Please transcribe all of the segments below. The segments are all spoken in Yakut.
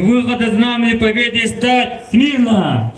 Выхода Знамени Победы стать смирно!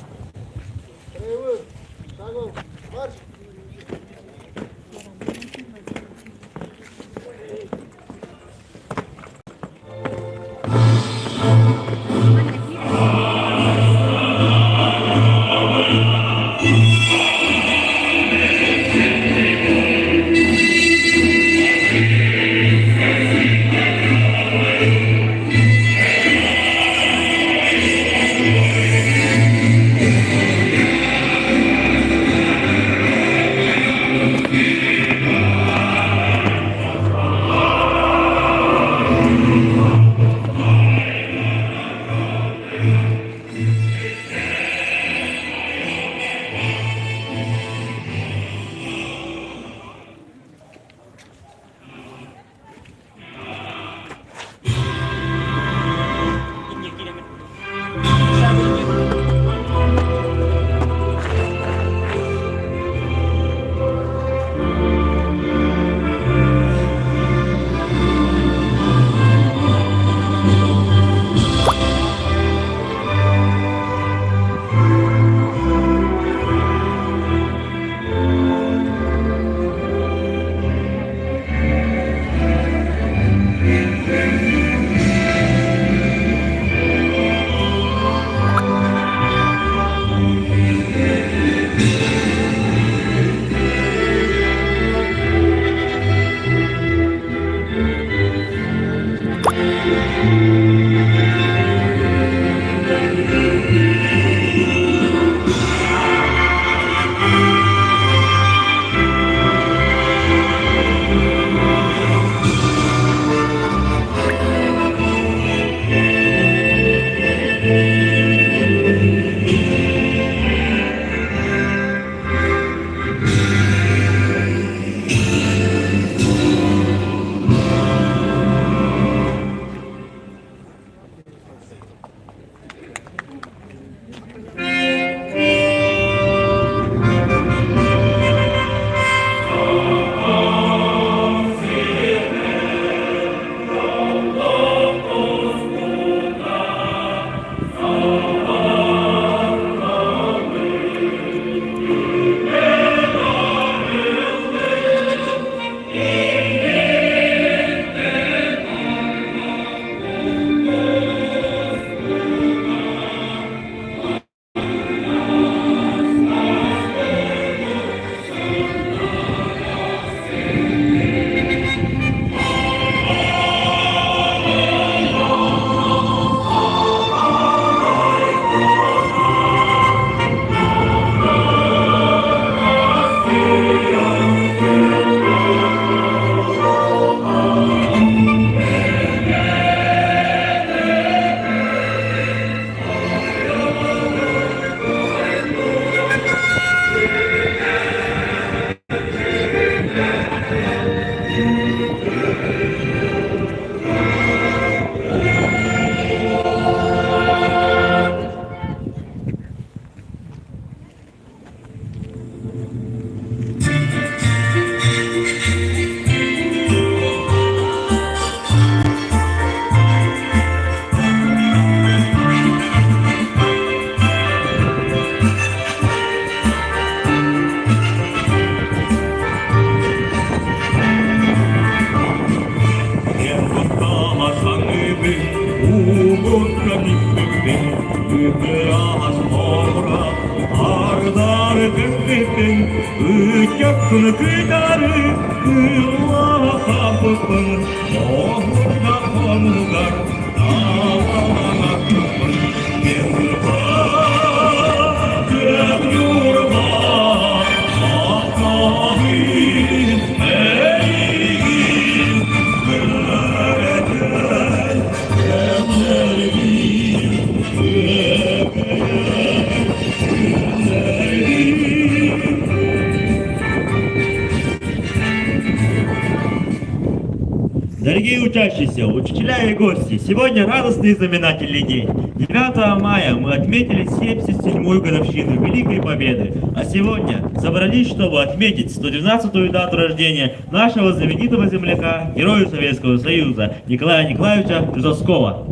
Дорогие учащиеся, учителя и гости, сегодня радостный и знаменательный день. 9 мая мы отметили 77-ю годовщину Великой Победы, а сегодня собрались, чтобы отметить 112-ю дату рождения нашего знаменитого земляка, героя Советского Союза Николая Николаевича Жусовского.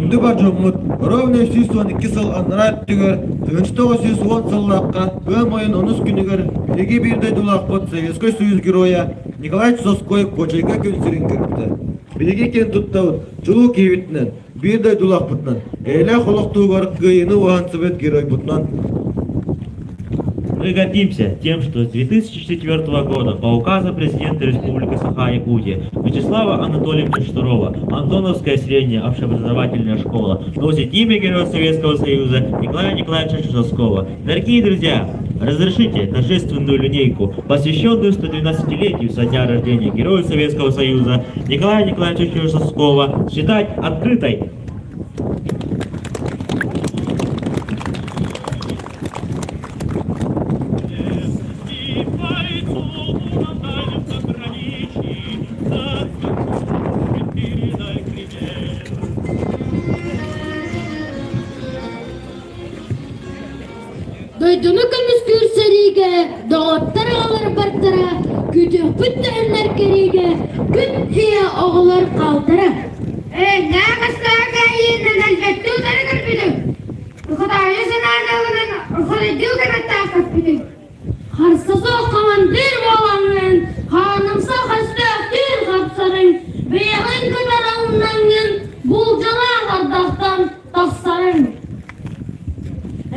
Күндү бар дьоммут, ровно 112 сыл анараа өттүгэр, 1910 сыллаахха ыам ыйын онус күнүгэр биһиги биир дойдулаахпыт Советскай Союз Геройа Николай Чусовской Куочайга күн сирин көрбүтэ. Биһиги киэн туттабыт, чулуу киһибитинэн, биир дойдулаахпытынан, эйэлээх олохтуугар кыайыыны уһансыбыт геройбутунан Мы гордимся тем, что с 2004 года по указу президента Республики Саха-Якутия Вячеслава Анатольевича Штурова Антоновская средняя общеобразовательная школа носит имя Героя Советского Союза Николая Николаевича Чусовского. Дорогие друзья, разрешите торжественную линейку, посвященную 112-летию со дня рождения Героя Советского Союза Николая Николаевича Чусовского, считать открытой. Дойдуну көмүскүүр сэриигэ доҕоттор оҕолор бардара, күүтүөхпүт төһөннөр кэриигэ күн ийэ оҕолор хаалтара. Эйнээх астаах айыынан элбэттии утары көрбүтүм. Хотойу санааны ылынан хоройдуу канаттаах көппүтүм. Харса суох хамандыыр буолаҥҥын, хаанымса хастаахтыыр хапсарыҥ, бэйэҕин кытары умнаҥҥын, булдьалаах ардахтан тахсарыҥ.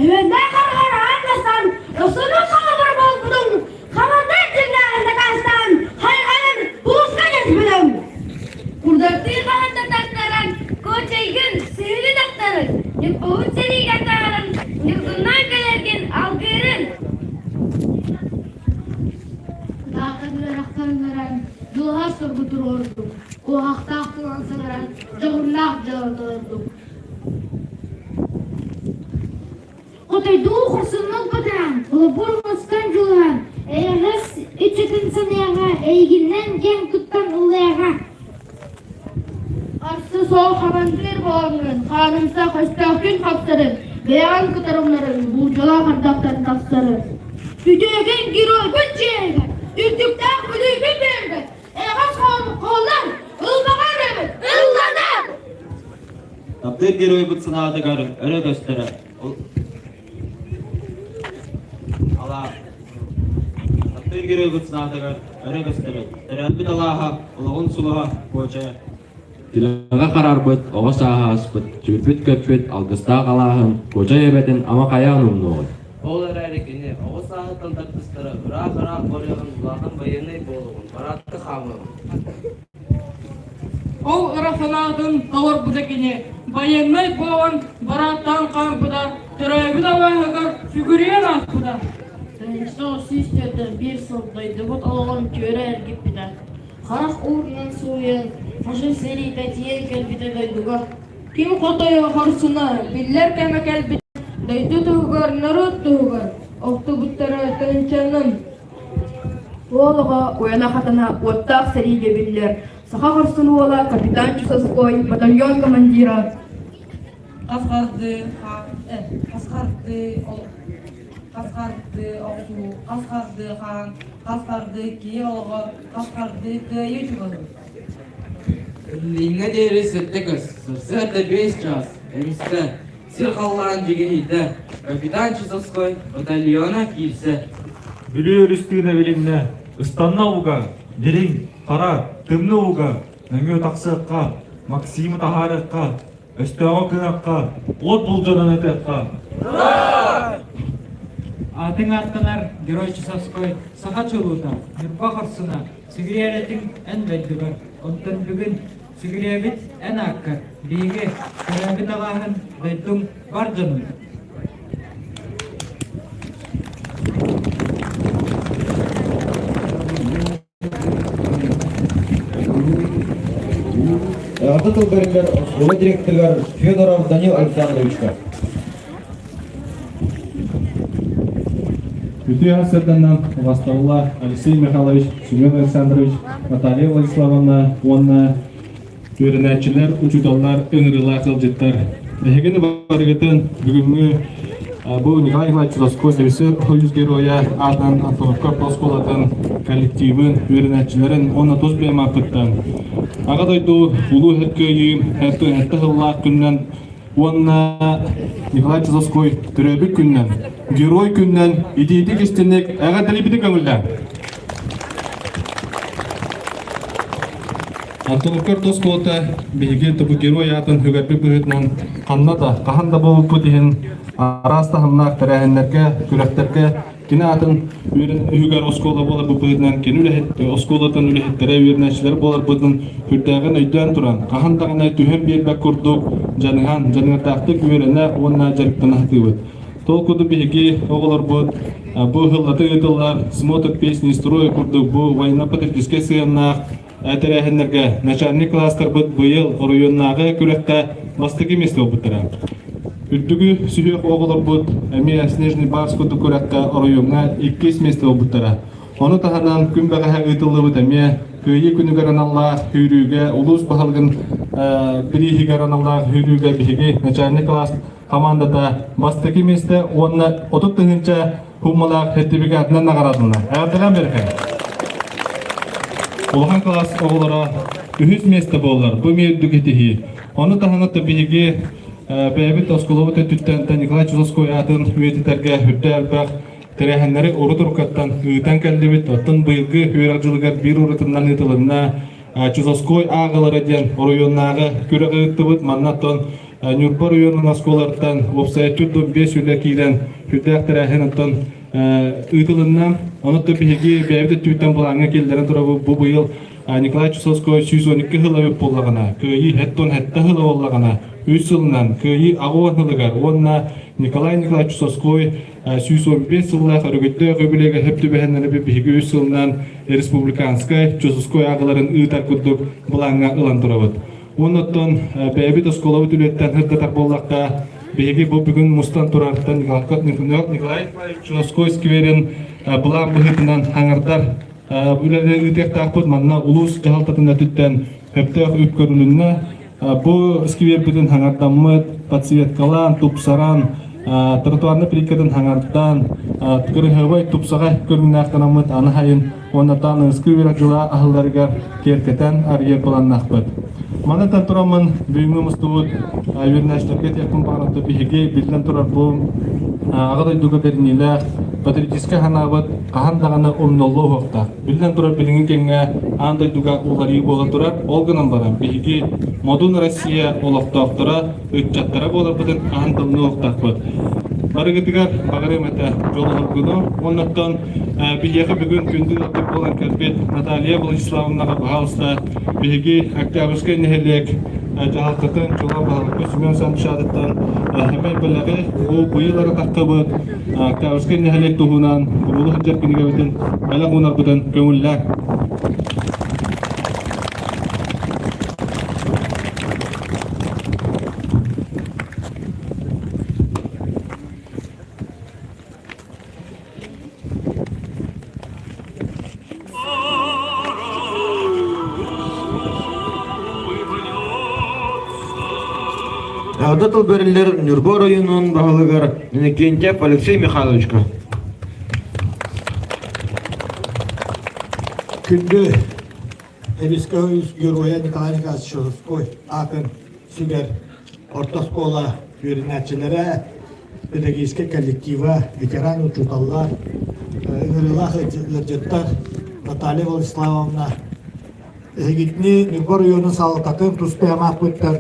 Эбэннээх арҕар аан бастаан, өссөнүк хаҕабар буолбутуҥ, хамандыыр дьиҥнээҕин дакаастаан, хайҕанан улууска кэлбитим. Курдаттыы хаһан тартаран, куочайгын, сыһыны тахтарын, ньуккуһун сэриигэ атааран, ньургуннаан кэлэргин алгыырын. Таахын үөрэхтэрин дьулаһар соргу туруордум, куоһахтаах тылан саҥаран, дьоһуннаах дьыала толордум. Хотойдуу хорсуннук батаран, холобур оҥостон дьулуһан, эйэҕэс иччитин саныаҕа, эйигиннэн киэн туттан ыллыаҕа. Арсы суол хамандыыр буолаҥҥын, хаанымсах өстөөххүн хапсарын, бэйэҕин кытарымнарын, буулдьалаах ардахтан тахсарын. Үтүөкэн геройбут дьиэгэ, үрдүктээх бүлүүбүт бэйэбит, эйэҕэс хооллар, ылбаҕар эбит, ылланар! Таптыыр геройбут санаатыгар өрө көстөрө. Алаа. Таптыыр геройбут санаатыгар өрө көстөрө. Төрөөбүт алааһа, олоҕун сулуһа, куочайа. Тилэҕэ хараарбыт, оҕо сааһа ааспыт, сүүрбүт-көппүт алгыстаах алааһын, Куочай эбэтин ама хайаан умнуоҕуй? Ол эрээри кини оҕо сааһыттан тардыстара ыраах-ыраах барыаҕын улахан байыаннай буолуоҕун бараатта хаамыаҕын. Ол ыра санаатын толорбута кини байыаннай буолан барааттаан хаампыта, төрөөбүт алааһыгар сүгүрүйэн ааспыта. 1904 сыл дойдубут олоҕун түөрэ эргиппитэ. Харах уутунан сууйан, фашист сэриитэ тиийэн кэлбитэ дойдуга. Ким хотойо хорсуна биллэр кэмэ кэлбит дойду туһугар, норуот туһугар охтубуттара тыһыынчанан Уол оҕо уйана-хатана уоттаах сэриигэ биллэр саха хорсун уола капитан Чусовской батальон командира Хас-хардыы хас-хардыы хас-хардыы охсуу, хас-хардыы хаан, хас-хардыы киһи олоҕо, хас-хардыы кыайыы чугаһыыр. Билиҥҥэ диэри сэттэ көс, сарсыарда биэс чаас, эмискэ сир халлаан дьигиһийдэ, капитан Чусовской батальона киирсэ. Бүлүү өрүс тыына билиннэ, ыстанна ууга, дириҥ, хара, тымныы ууга, нөҥүө тахсыахха, Максимы таһаарыахха, өстөөҕү кыахха, уот булдьанан ытыахха. Аатыҥ ааттанар Герой Чусовской, саха чулуута, Ньурба хорсуна, сүгүрүйэрэтиҥ эн дойдугар, онтон бүгүн сүгүрүйэбит эн ааккар, биһиги төрөөбүт алааһын, дойдуҥ бар дьонун. Эҕэрдэ тыл бэриллэр оскуола директорыгар Федоров Данил Александровичка. Үтүө сарсыарданнан убастабыллаах Алексей Михайлович, Семен Александрович, Наталья Владиславовна уонна үөрэнээччилэр, учууталлар, ыҥырыылаах ыалдьыттар. Эһигини барыгытын бүгүҥҥү бу Николай Николаевич Чудовской Союз Союз Геройа аатынан Антоновка оскуолатын коллективын, үөрэнээччилэрин уонна тус бэйэм ааппыттан. Аҕа дойду Улуу Эр Кыайыы сэттэ сыллаах күнүнэн уонна Николай Чусовской төрөөбүт күнүнэн, Герой күнүнэн итиитик истинник эҕэрдэлиибитин көҥүллээҥ! Антоновка орто оскуолата биһиги тобу герой аатын үгэрбит быһыытынан ханна да, хаһан да буолбуппут иһин араас таһымнаах тэрээһиннэргэ, күрэхтэргэ кини аатын үһүгэр оскуола буоларбыт быһыытынан кини үлэһит оскуолатын үлэһиттэрэ үөрэнээччилэр буоларбытын сүрдээҕин өйдөөн туран, хаһан даҕаны түһэн биэрбэт курдук дьаныһан, дьаныардаахтык үөрэнэ уонна дьарыктана сатыыбыт. Ол курдук биһиги оҕолорбут бу ыһыллата ыытыллар смотр песни строя курдук бу военно-патриотическай сыһыаннаах тэрээһиннэргэ начальник класстарбыт быйыл оройуоннааҕы күрэххэ бастакы миэстэ ылбыттара. Үрдүгү сүһүөх оҕолорбут эмиэ Снежный барс курдук күрэххэ оройуоҥҥа иккис миэстэ ылбыттара. Ону таһынан күн бэҕэһээ ыытыллыбыт эмиэ Кыайыы күнүгэр аналлаах сүүрүүгэ улуус баһылыгын бирииһигэр аналлаах сүүрүүгэ биһиги начальник класс хамаандата бастакы миэстэ уонна 30 тыһыынча сууммалаах сертификатынан наҕараадаланна. Эҕэрдэлээн бэркэ. Улахан кылаас оҕолоро үһүс миэстэ буоллар, бу эмиэ үрдүк итиһии. Ону таһынан биһиги бэйэбит оскуолабыт өттүттэн Николай Чусовской аатын үйэтитэргэ үрдэ элбэх тэрээһиннэри урут-уруккаттан ыытан кэллибит. Оттон быйылгы үөрэх дьылыгар биир уратынан ыытылынна Чусовской ааҕылара диэн оройуоннааҕы күрэҕи ыыттыбыт. Манна оттон Ньурба оройуонун оскуолаларыттан уопсайа 45 үлэ киирэн сүрдээх тэрээһин оттон ыытылынна. Онон биһиги бэйэбит өттүбүттэн былааҥҥа киллэрэн турабыт. Бу быйыл Николай Чусовской 112 сыл эбит буоллаҕына, Кыайыы 77 сыла буоллаҕына, үс сылынан Кыайыы 80 сылыгар уонна Николай Николаевич Чусовской 115 сыллаах өрөгөйдөөх үбүлүөйгэ сөп түбэһэннэри биһиги үс сылынан республиканскай Чусовской ааҕыларын ыытар курдук былааҥҥа ылан турабыт. Оннуттан бэйэбит оскуолабыт үлэттэн сырдатар буоллахха, биһиги бу бүгүн мустан турартан Николай Чусовской скверин былаан быһыытынан хаҥардар үлэни ыытыахтаахпыт. Манна улуус дьаһалтатын өттүттэн сөптөөх үп көрүлүннэ. Бу сквербитин хаҥардаммыт, подсветкалаан, тупсаран, тротуарный плиткатын хаҥардан, кырыһыабай тупсаҕай көрүҥнээх гынаммыт аны сайын уонна таныскы үөрэх дьыла аһылларыгар киэркэтэн арыйар былааннаахпыт. Манытан тураммын бүгүҥҥү мустубут үөрэнээччилэргэ этиэхпин баҕарабын биһиги биллэн турар бу Аҕа дойдуга бэриниилээх патриотическай санаабыт хаһан даҕаны умнуллуо суохтаах. Биллэн турар билиҥҥи кэмҥэ аан дойдуга уларыйыы буола турар. Ол гынан баран биһиги модун Россия олохтоохторо, ыччаттара буоларбытын хаһан да умнуохтаахпыт. Барыгытыгар баҕарыам этэ дьол олоргуну. Оннуттан биһиэхэ бүгүн күндү ыалдьыт буолан кэлбит Наталья Владиславовнаҕа пожалуйста биһиги Октябрьскай нэһилиэк дьаһалтатын чулан баһылыкпыт Семен Александрович аатыттан сэмэй бэлэҕи бу быйыл эрэ таххыбыт Октябрьскай нэһилиэк туһунан буруолу сылдьар кинигэбитин бэлэх уунарбытын көҥүллээҥ. Эҕэрдэ тыл бэриллэр Ньурба оройуонун баһылыгар Иннокентьев Алексей Михайловичка. Күндү Эбискэ геройа Николай Николаевич Шеловской аатын сүгэр орто оскуола үөрэнээччилэрэ, педагогическай коллектива, ветеран учууталлар, ыҥырыылаах ыалдьыттар Наталья Владиславовна эһигитини Ньурба оройуонун салалтатын тус бэйэм ааппыттан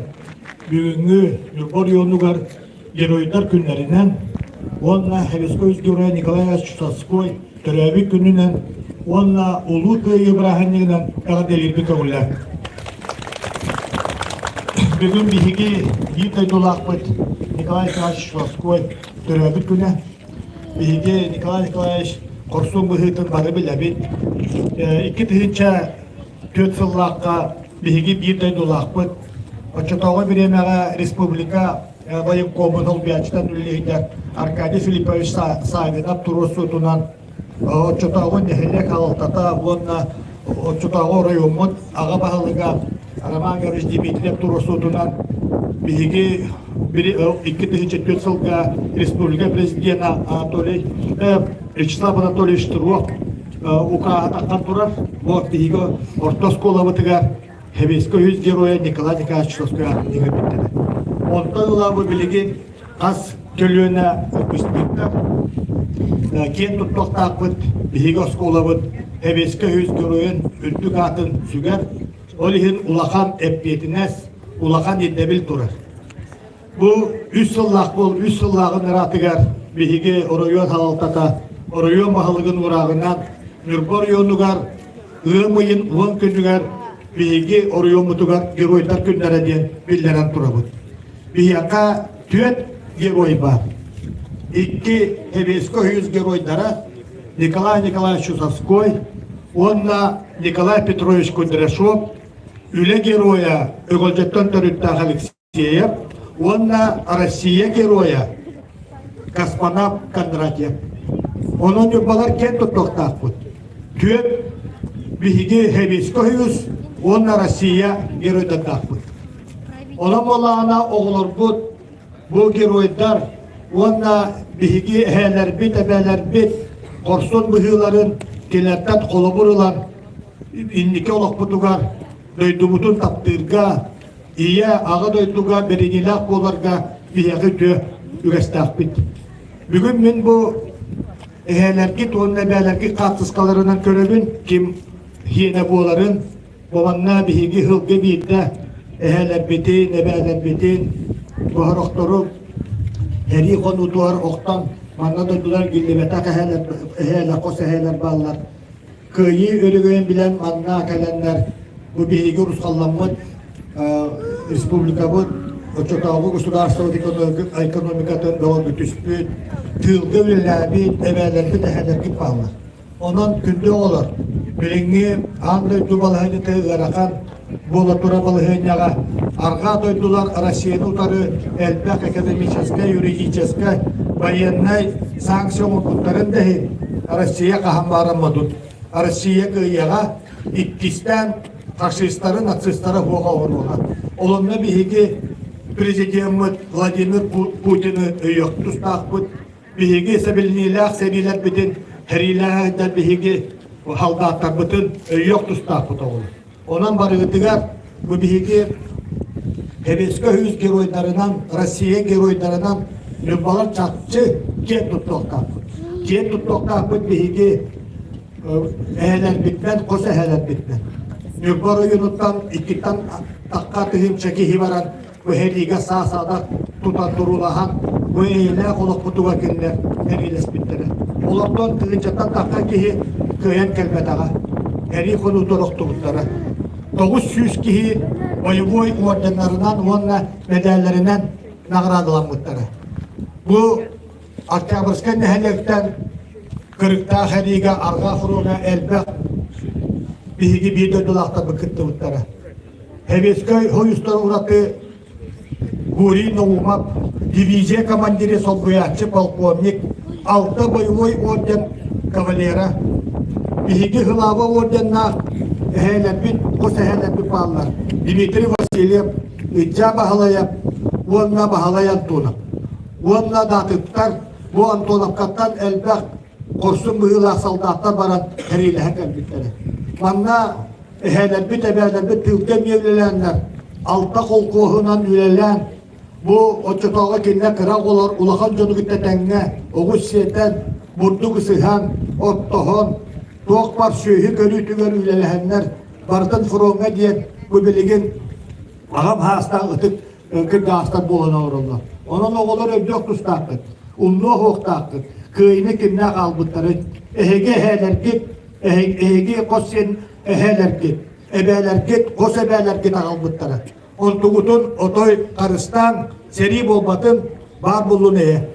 бүгүҥҥү Ньурба оройуонугар Геройдар күннэринэн уонна Советской Герой Николай Иванович Чусовской төрөөбүт күнүнэн уонна Улуу Кыайыы бырааһынньыгынан эҕэрдэлиирбит көҥүллээх. Бүгүн биһиги биир дойдулаахпыт Николай Николаевич Чусовской төрөөбүт күнэ. Биһиги Николай Николаевич хорсун быһыытын бары билэбит. 2004 сыллаахха биһиги биир дойдулаахпыт. Оччотооҕу бириэмэҕэ республика военкомун солбуйааччытан үлэлиирдэр Аркадий Филиппович Саввинов туруорсуутунан оччотооҕу нэһилиэк салалтата уонна оччотооҕу оройуоммут аҕа баһылыга Роман Гаврилович Дмитриев туруорсуутунан биһиги 2004 сылга республика президена Анатолий Вячеслав Анатольевич Туров укааһа таххан турар. Вот биһиги орто оскуолабытыгар. Сэбиэскэй Союз Геройа Николай Николаевич Чусовской аатын иҥэрбиттэрэ. Онтон ыла бу билигин хас көлүөнэ выпускниктар киэн туттуохтаахпыт биһиги оскуолабыт Сэбиэскэй Союз Геройун үрдүк аатын сүгэр. Ол иһин улахан эппиэтинэс, улахан ирдэбил турар. Бу үс сыллаах буол үс сыллааҕын ыраатыгар биһиги оройуон салалтата оройуон баһылыгын уурааҕынан Ньурба оройуонугар ыам ыйын 10 күнүгэр биһиги оройуоммутугар Геройдар күннэрэ диэн биллэрэн турабыт. Биһиэхэ түөрт герой баар. Икки Сэбиэскэй Союз геройдара Николай Николаевич Чусовской уонна Николай Петрович Кудряшов, Үлэ геройа Өҕөлдьөттөн төрүттээх Алексей Алексеев уонна Россия Геройа космонавт Кондратьев. Онон ньурбалар киэн туттуохтаахпыт. Түөрт биһиги Сэбиэскэй Союз уонна Россия геройдардаахпыт. Онон буоллаҕына оҕолорбут бу геройдар уонна биһиги эһээлэрбит, эбээлэрбит хорсун быһыыларын кинилэртэн холобур ылан инники олохпутугар дойдубутун таптыырга, Ийэ, Аҕа дойдуга бэриниилээх буоларга биһиэхэ үтүө үгэстээхпит. Бүгүн мин бу эһээлэргит уонна эбээлэргит хаартыскаларынан көрөбүн, ким хиэнэ буоларын, бу манна биһиги сылга биирдэ эһээлэрбитин, эбээлэрбитин, боһорохтору эрии хонуутугар охтон манна дойдулар гиллибэтэх эһээлэр, эһээлэр, хос эһээлэр бааллар. Кыайыы өрөгөйүн билэн манна кэлэннэр бу биһиги урусхалламмыт республикабыт оччотооҕу государство экономикатын бөҕөргүтүспүт, тыылга үлэлээбит эбээлэрбит, эһээлэрбит бааллар. Онон күндү оҕолор, билиҥҥи аан дойду балаһыанньата ыарахан буола турар балаһыанньаҕа арҕаа дойдулар Россияны утары элбэх экономическай, юридическай, военнай санкция оҥорбуттарын да иһин Россия хаһан бааран модун. Россия кыайыаҕа иккистээн фашистары, нацистары суох оҥоруоҕа. Ол онно биһиги президеммит Владимир Путины өйүөх тустаахпыт. Биһиги сэбилиниилээх сэриилэрбитин, сэриилээх биһиги халдааттарбытын өйүөх тустаахпыт оҕолор. Онон барыгытыгар бу биһиги Сэбиэскэй Союз геройдарынан, Россия геройдарынан Ньурбалар чахчы киэн туттуохтаахпыт. Киэн туттуохтаахпыт биһиги эһэлэрбитинэн, хос эһэлэрбитинэн. Ньурба оройуонуттан иккиттэн тахха тыһыынча киһи баран бу сэриигэ саа-саадах тутан туруулаһан бу эйэлээх олохпутугар кинилэр сэриилэспиттэрэ. Олортон тыһыынчаттан тахха киһи кыайан кэлбэтэҕэ. Сэрии хонуутугар охтубуттара. 900 киһи бойобуой орденнарынан уонна мэдээллэринэн наҕараадаламмыттара. Бу Октябрьскай нэһилиэктэн кырыктаах сэриигэ арҕаа фроҥҥа элбэх биһиги биир дойдулаахтарбыт кыттыбыттара. Сэбиэскэй Союзтар ураты Гурий Наумов, дивизия командиры солбуйааччы полковник, алта боевой орден кавалера, биһиги Һылааба орденнаах эһээлэрбит, хос эһээлэрбит бааллар. Дмитрий Васильев, Ычча Баһылайа уонна Баһылай Антонов. Уонна даатыттар бу Антоновкаттан элбэх хорсун быһыылаах солдаттар баран сэриилэһэн кэлбиттэрэ. Манна эһээлэрбит, эбээлэрбит тыылга эмиэ үлэлээннэр, алта холкуоһунан үлэлээн, бу оччотооҕу кинилэр кыра оҕолор улахан дьону кытта тэҥҥэ оҕус сиэтэн, бурдук ысыһан, оттоһон, туох бар сүөһү көрүүтүгэр үлэлэһэннэр, барытын фроҥҥа диэн бу билигин аҕам саастаах ытык кырдьаҕастар буолан олороллор. Онон оҕолор өйдүөх тустааххыт, умнуох уохтааххыт, кыайыыны кимнээх аалбыттарын, эһиги эһээлэргит, эһиги хос сиэн эһээлэргит, эбээлэргит, хос эбээлэргит аҕалбыттара. Онтугутун отой харыстаан, сэрии буолбатын, баар буллун эйэ.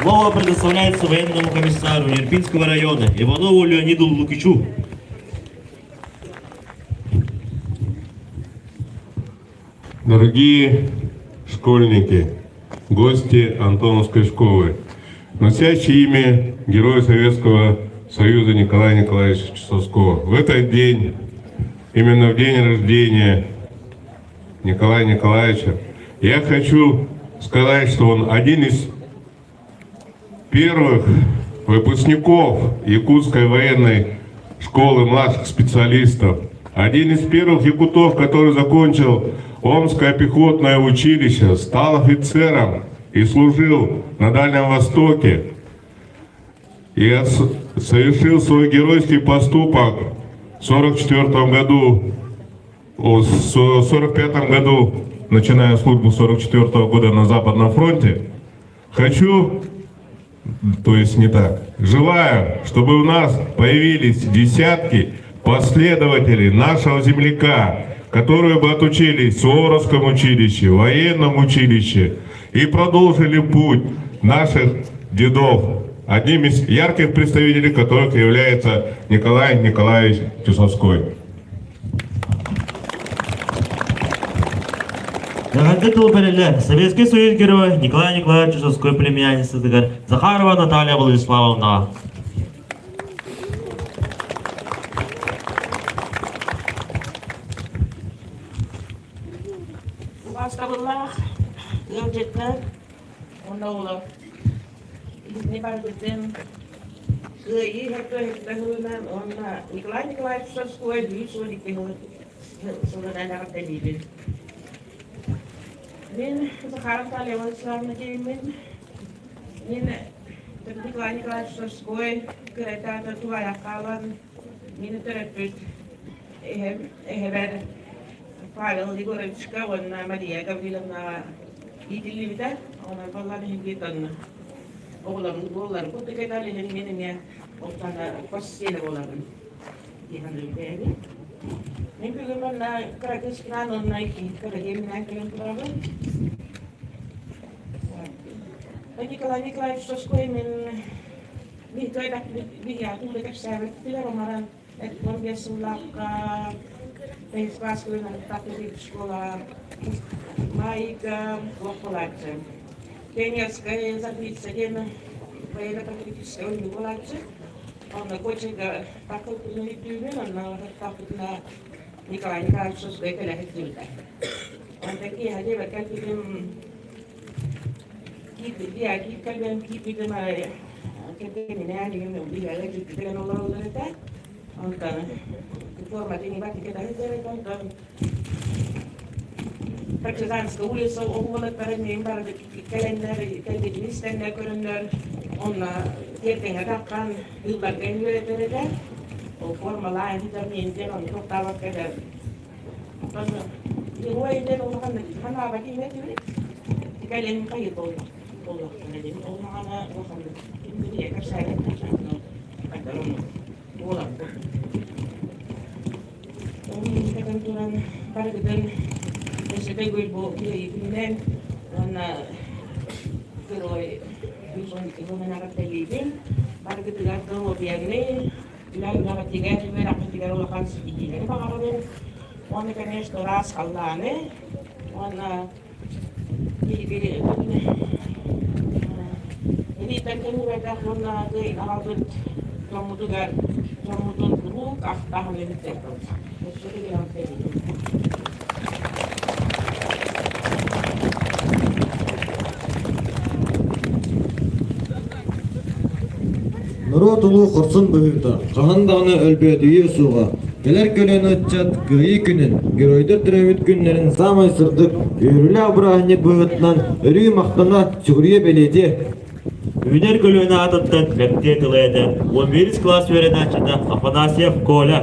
Слово предоставляется военному комиссару Нерпинского района Иванову Леониду Лукичу. Дорогие школьники, гости Антоновской школы, носящие имя Героя Советского Союза Николая Николаевича Часовского. В этот день, именно в день рождения Николая Николаевича, я хочу сказать, что он один из первых выпускников Якутской военной школы младших специалистов, один из первых якутов, который закончил Омское пехотное училище, стал офицером и служил на Дальнем Востоке. И совершил свой геройский поступок в 1944 году, в 1945 году, начиная службу 1944 года на Западном фронте. Хочу, то есть не так, желаю, чтобы у нас появились десятки последователей нашего земляка, которые бы отучились в Суворовском училище, военном училище и продолжили путь наших дедов, одним из ярких представителей которых является Николай Николаевич Чусовской. Эҕэрдэ тыл бэриллэр Советский Союз Герой Николай Николаевич Чусовской племянницатыгар Захарова Наталья Владиславовнаҕа. Убаастабыллаах ыалдьыттар уонна оҕолор итини барбытын Кыайыы һөртөһүттэн уонна Николай Николаевич Сорскуой 112 сылынан эҕэрдэлиибин. Мин Захаров Наталья Владиславовна диэммин. Мин Николай Николаевич Сорской кыратаата туһайах хаалан мин төрөппүт эһэм эһэбэр Павел Егоровичка уонна Мария Гавриловнаҕа иитиллибитэ. Онон баллан иһин тонна оҕолорун буоллар курдук этал иһин мин эмиэ олтана хос сиэнэ буолабын диэн бэйэбин. Мин бүгүн манна кыра кыыспынаан уонна кыра диэминээн кэлэн турабын. Николай Николаевич Сосской мин биһиэхэ кэпсээбиттилэр оҥорон 15 сыллаахха бэһис класска үөрэнэн школа Майга буолааччы. Пионерская зарница диэн военно-патриотическай оонньуу буолааччы. Онно кочерга такылпытын өйдүүбүн, онно тахпытына Николай Николаевич Сосской кэлэ сылдьыбыта. Онтон киэһэ диэбэт кэлбитим киирбит кэлбэм киирбитим кэргэнинээн игин биһиэхэ киирбитигэр олороллор этэ. Онтон форматын ибатика таһыддар этэ. Онтон Партизанская улица оҕолоттара мин бары кэлэннэр, кэлбитин истэннэр көрөннөр, онно тиэргэҥҥэ таххан ыылларга үөрэтэр этэ. Ол формалаан мен диэн ону тохтообокко этэ. Онтон герой диэн улахан ханаабат иһэ кэлин хайы буолла. Туран барыгытын өссө төгүл бу кыайыытынан уонна герой 112 эҕэрдэлиибин. Барыгытыгар доруобуйаны, үлэҕитигэр, үөрэххитигэр улахан ситиһиилэри баҕарабын. Уонна, конечно, ыраас халлааны уонна Илиитэн көһүбэтэх уонна кыайын аҕалбыт дьоммутугар дьоммутун куруук ахтаһан эбиттэрбит. Өссө Норуот улуу хорсун быһыыта хаһан даҕаны өлбөөдүйүө суоҕа. Кэлэр көлүөнэ ыччат Кыайыы күнүн, геройдар төрөөбүт күннэрин саамай сырдык, үөрүүлээх бырааһынньык быһыытынан өрүү махтана, сүгүрүйэ бэлиэтиэ. Үүнэр көлүөнэ аатыттан лэптиэ тылы этэр 11 кылаас үөрэнээччитэ Афанасьев Коля.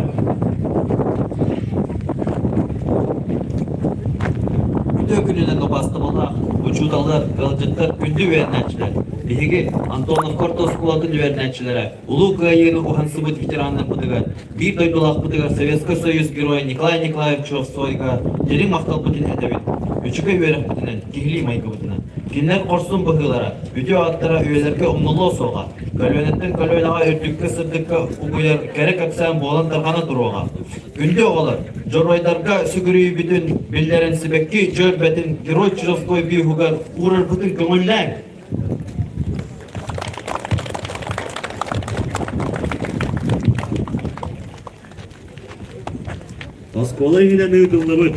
Үтүө күнүнэн убаастабыллаах учууталлар, ыалдьыттар, күндү үөрэнээччилэр! Биһиги Антоновка орто оскуолатын үөрэнээччилэрэ Улуу Кыайыыны уһансыбыт ветераннарбытыгар, биир дойдулаахпытыгар Советскай Союз Геройа Николай Николаевич Чуовсойга дириҥ махталбытын этэбит. Үчүгэй үөрэхпитинэн, киһилии майгыбытынан. Кинилэр хорсун быһыылара, үтүө ааттара үйэлэргэ умнуллуо суоҕа. Көлүөнэттэн көлүөнэҕэ үрдүккэ-сырдыкка угуйар кэрэ кэпсээн буолан тарҕана туруоҕа. Күндү оҕолор, дьоруойдарга сүгүрүйүүбүтүн биллэрэн сибэкки дьөрбөтүн Герой Чижовской бюһугар уурарбытын көҥүллээҥ! Оскуола иһинэн ыытыллыбыт.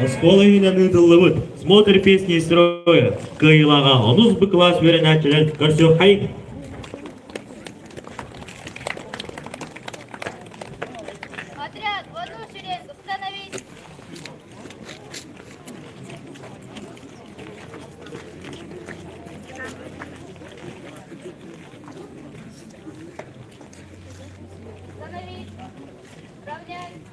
Оскуола иһинэн ыытыллыбыт «Смотр песни строя» кыайыылааҕа онус Б кылаас үөрэнээччилэр көрсүөххэй. Отряд, в одну шеренгу становись! Становись! Равняйсь!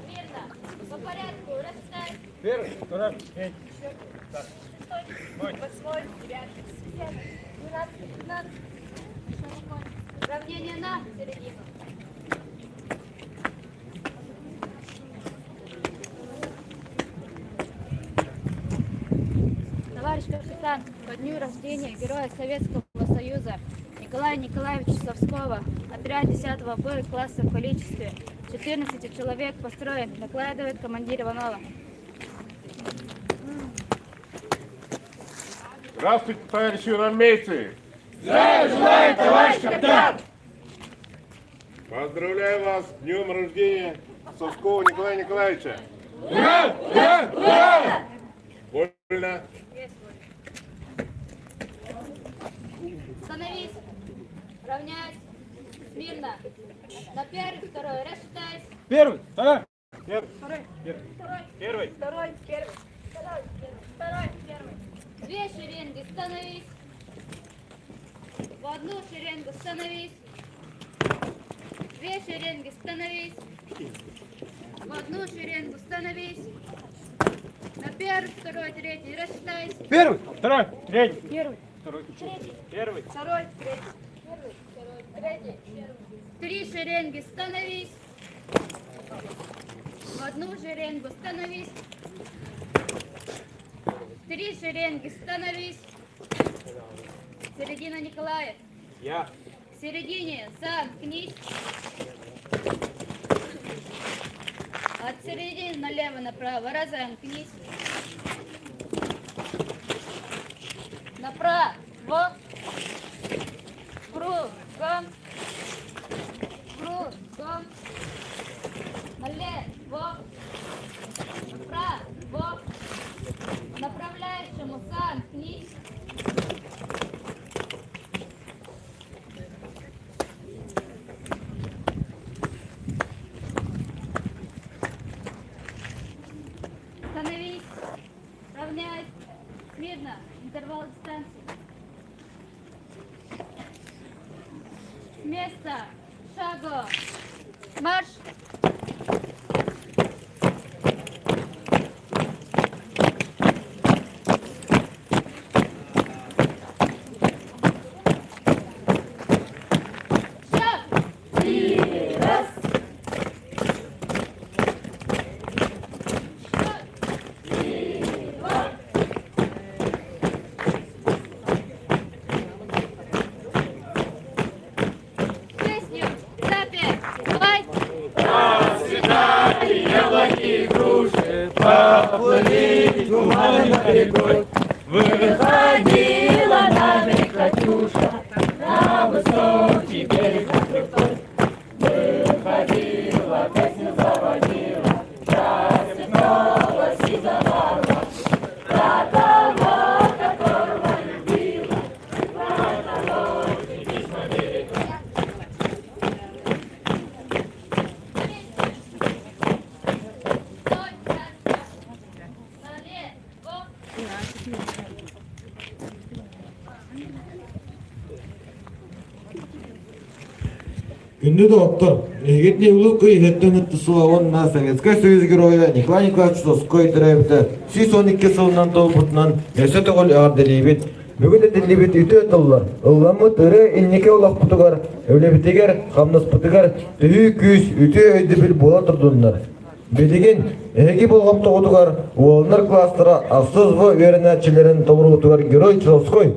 Мирно! По порядку! Рассчитай! Первый, второй, третий. Шестой, восьмой, девятый, десятый, двенадцатый, пятнадцатый. Равнение на середину. Товарищ капитан, ко дню рождения Героя Советского Союза Николая Николаевича Савского отряд 10 Б класса в количестве 14 человек построен, докладывает командир Иванова. Здравствуйте, товарищи юнармейцы! Здравия желаю, товарищ капитан! Поздравляю вас с днем рождения Совского Николая Николаевича! Ура! Ура! Ура! Вольно! Становись, равняйсь, смирно. На первый, второй, рассчитайся. Первый, второй, первый, Второй, первый, второй, первый. второй, первый, второй, первый, второй, первый. Две шеренги, становись. В одну шеренгу становись. Две шеренги, становись. В одну шеренгу становись. На первый, второй, третий, рассчитайся. Первый, второй, третий. Первый. Второй, Третий. первый. Второй, третий. Первый, второй, третий. Первый. Три шеренги, становись. В одну шеренгу становись. Три шеренги, становись. Середина Николаев. Я. К середине замкнись. От середины налево направо разомкнись. Направо. Кругом. Кругом. Налево. Направо. Направляющему замкнись. Становись, равняйсь, смирно, интервал дистанции. С места, шагу, марш. Шаг. И раз. Песню запев, давай. Расцветали яблоки и груши, поплыли туманы над рекой. Выходила на берег Катюша, на высокий берег на крутой. Выходила, песню заводила, рассыпалась и заварила. За того, которого любила, за того, письма берегла. Налево. Күндү доҕоттор, эһигитини Улуу Кыайыыттан ыттысыла уонна Советскай Союз Геройа Николай Николаевич Чусовской төрөөбүтэ 112 сылынан туолбутунан өссө төгүл эҕэрдэлиибит. Бүгүн этиллибит үтүө тыллар, ылламмыт ырыа инники олохпутугар, үлэбитигэр, хамнаспытыгар төһүү күүс, үтүө өйдөбүл буола турдуннар. Билигин эһиги болҕомтоҕутугар уоланнар класстара ахсыс В үөрэнээччилэрин толоруутугар Герой Чусовской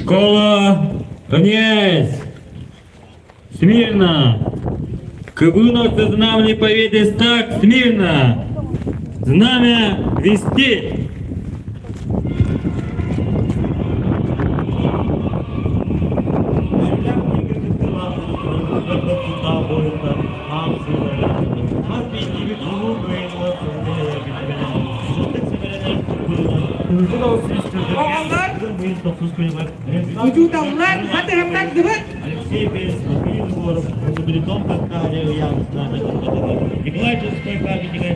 Школа, конец! Смирно! Кыбынов знамени победы так смирно! Знамя вести! Учууталлар батыһымнардыбыт. Алексей Перес, Михаил Егоров, Притом Николай Ческой памятника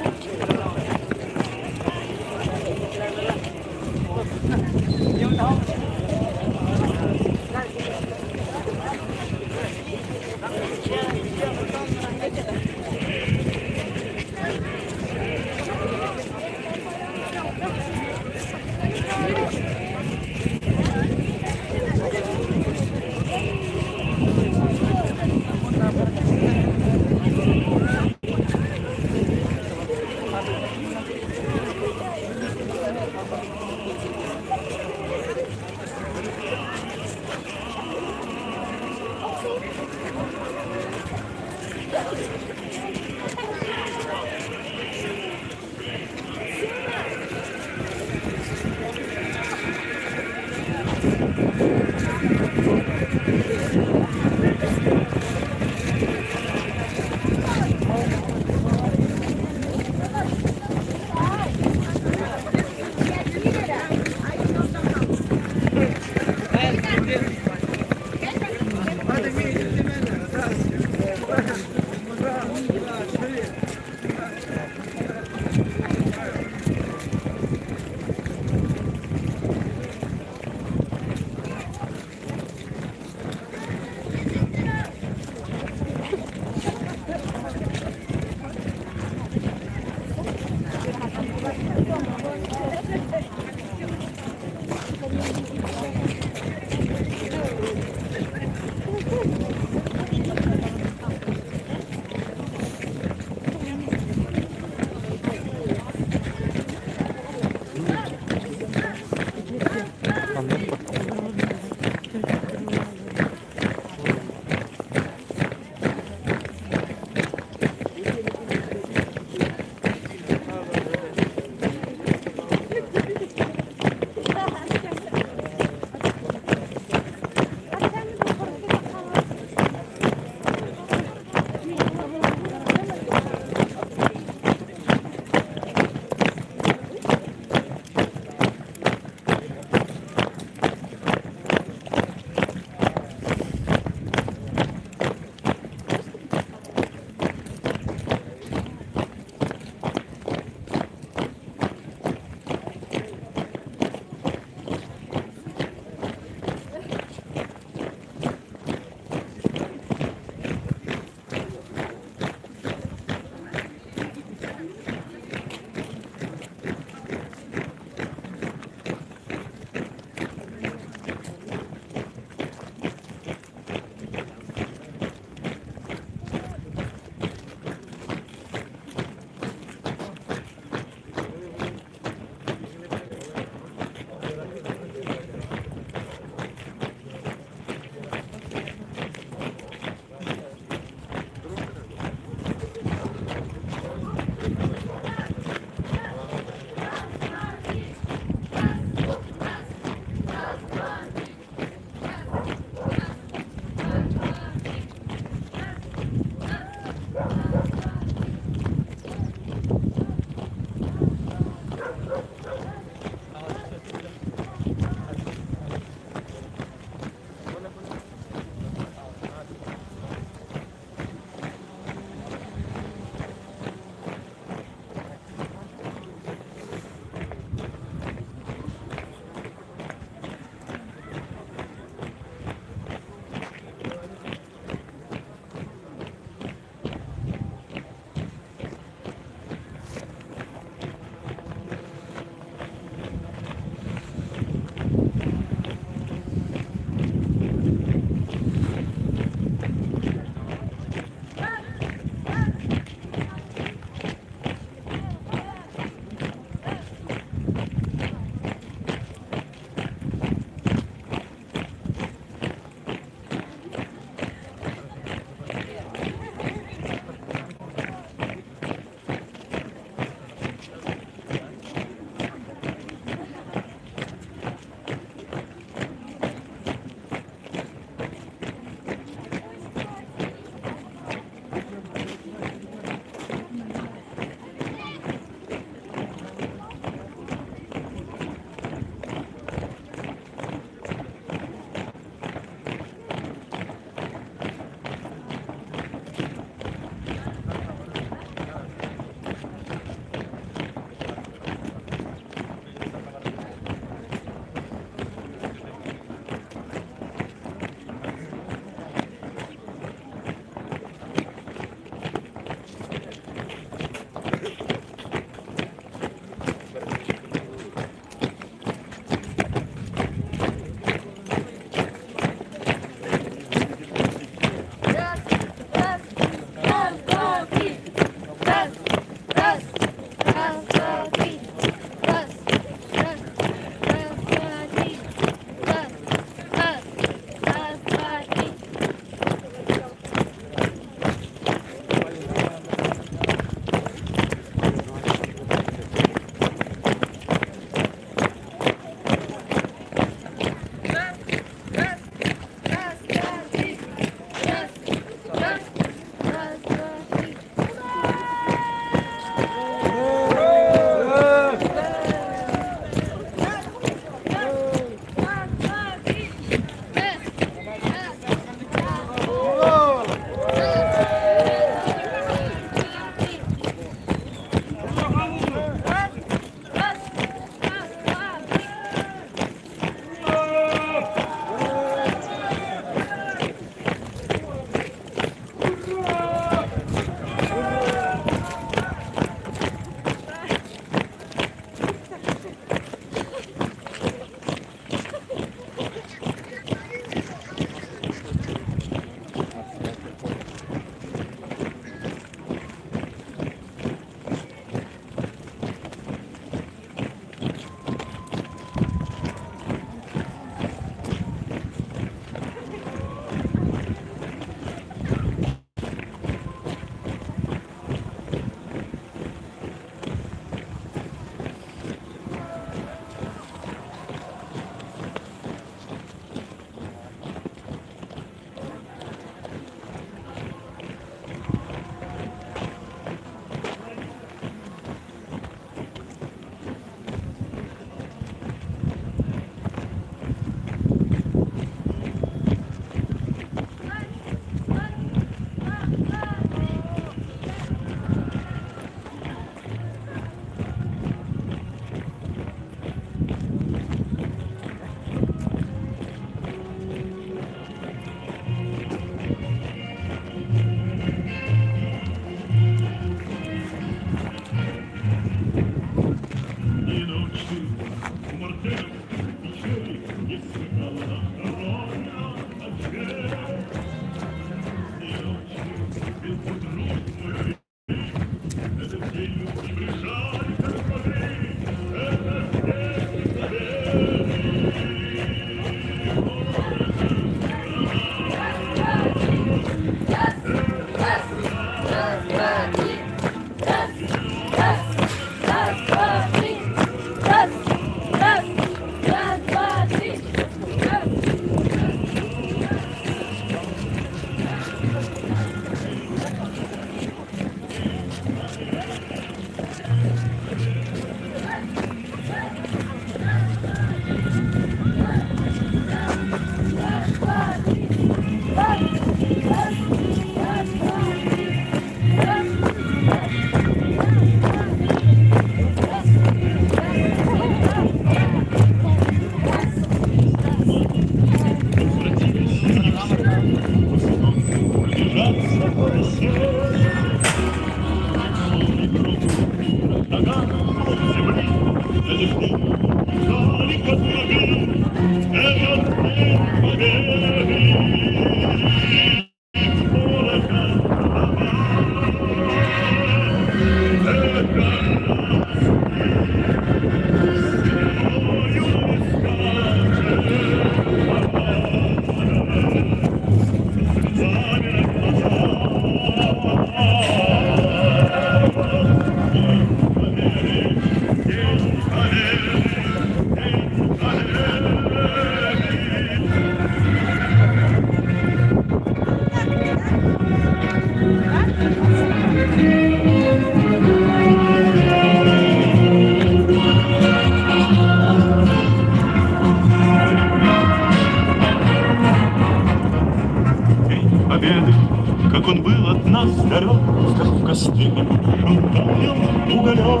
Как он был от нас далек, Как в костре таял уголек.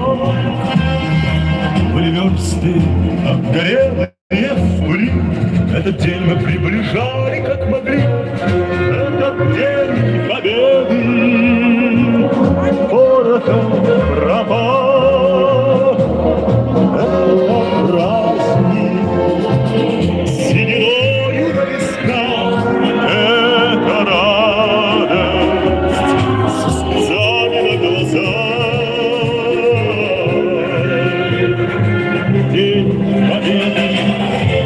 Были версты обгорелые в пыли, Этот день мы приближали, как могли, Этот день победы порохом пропах. Это праздник сединою на висках, Это радость со слезами на глазах. День Победы,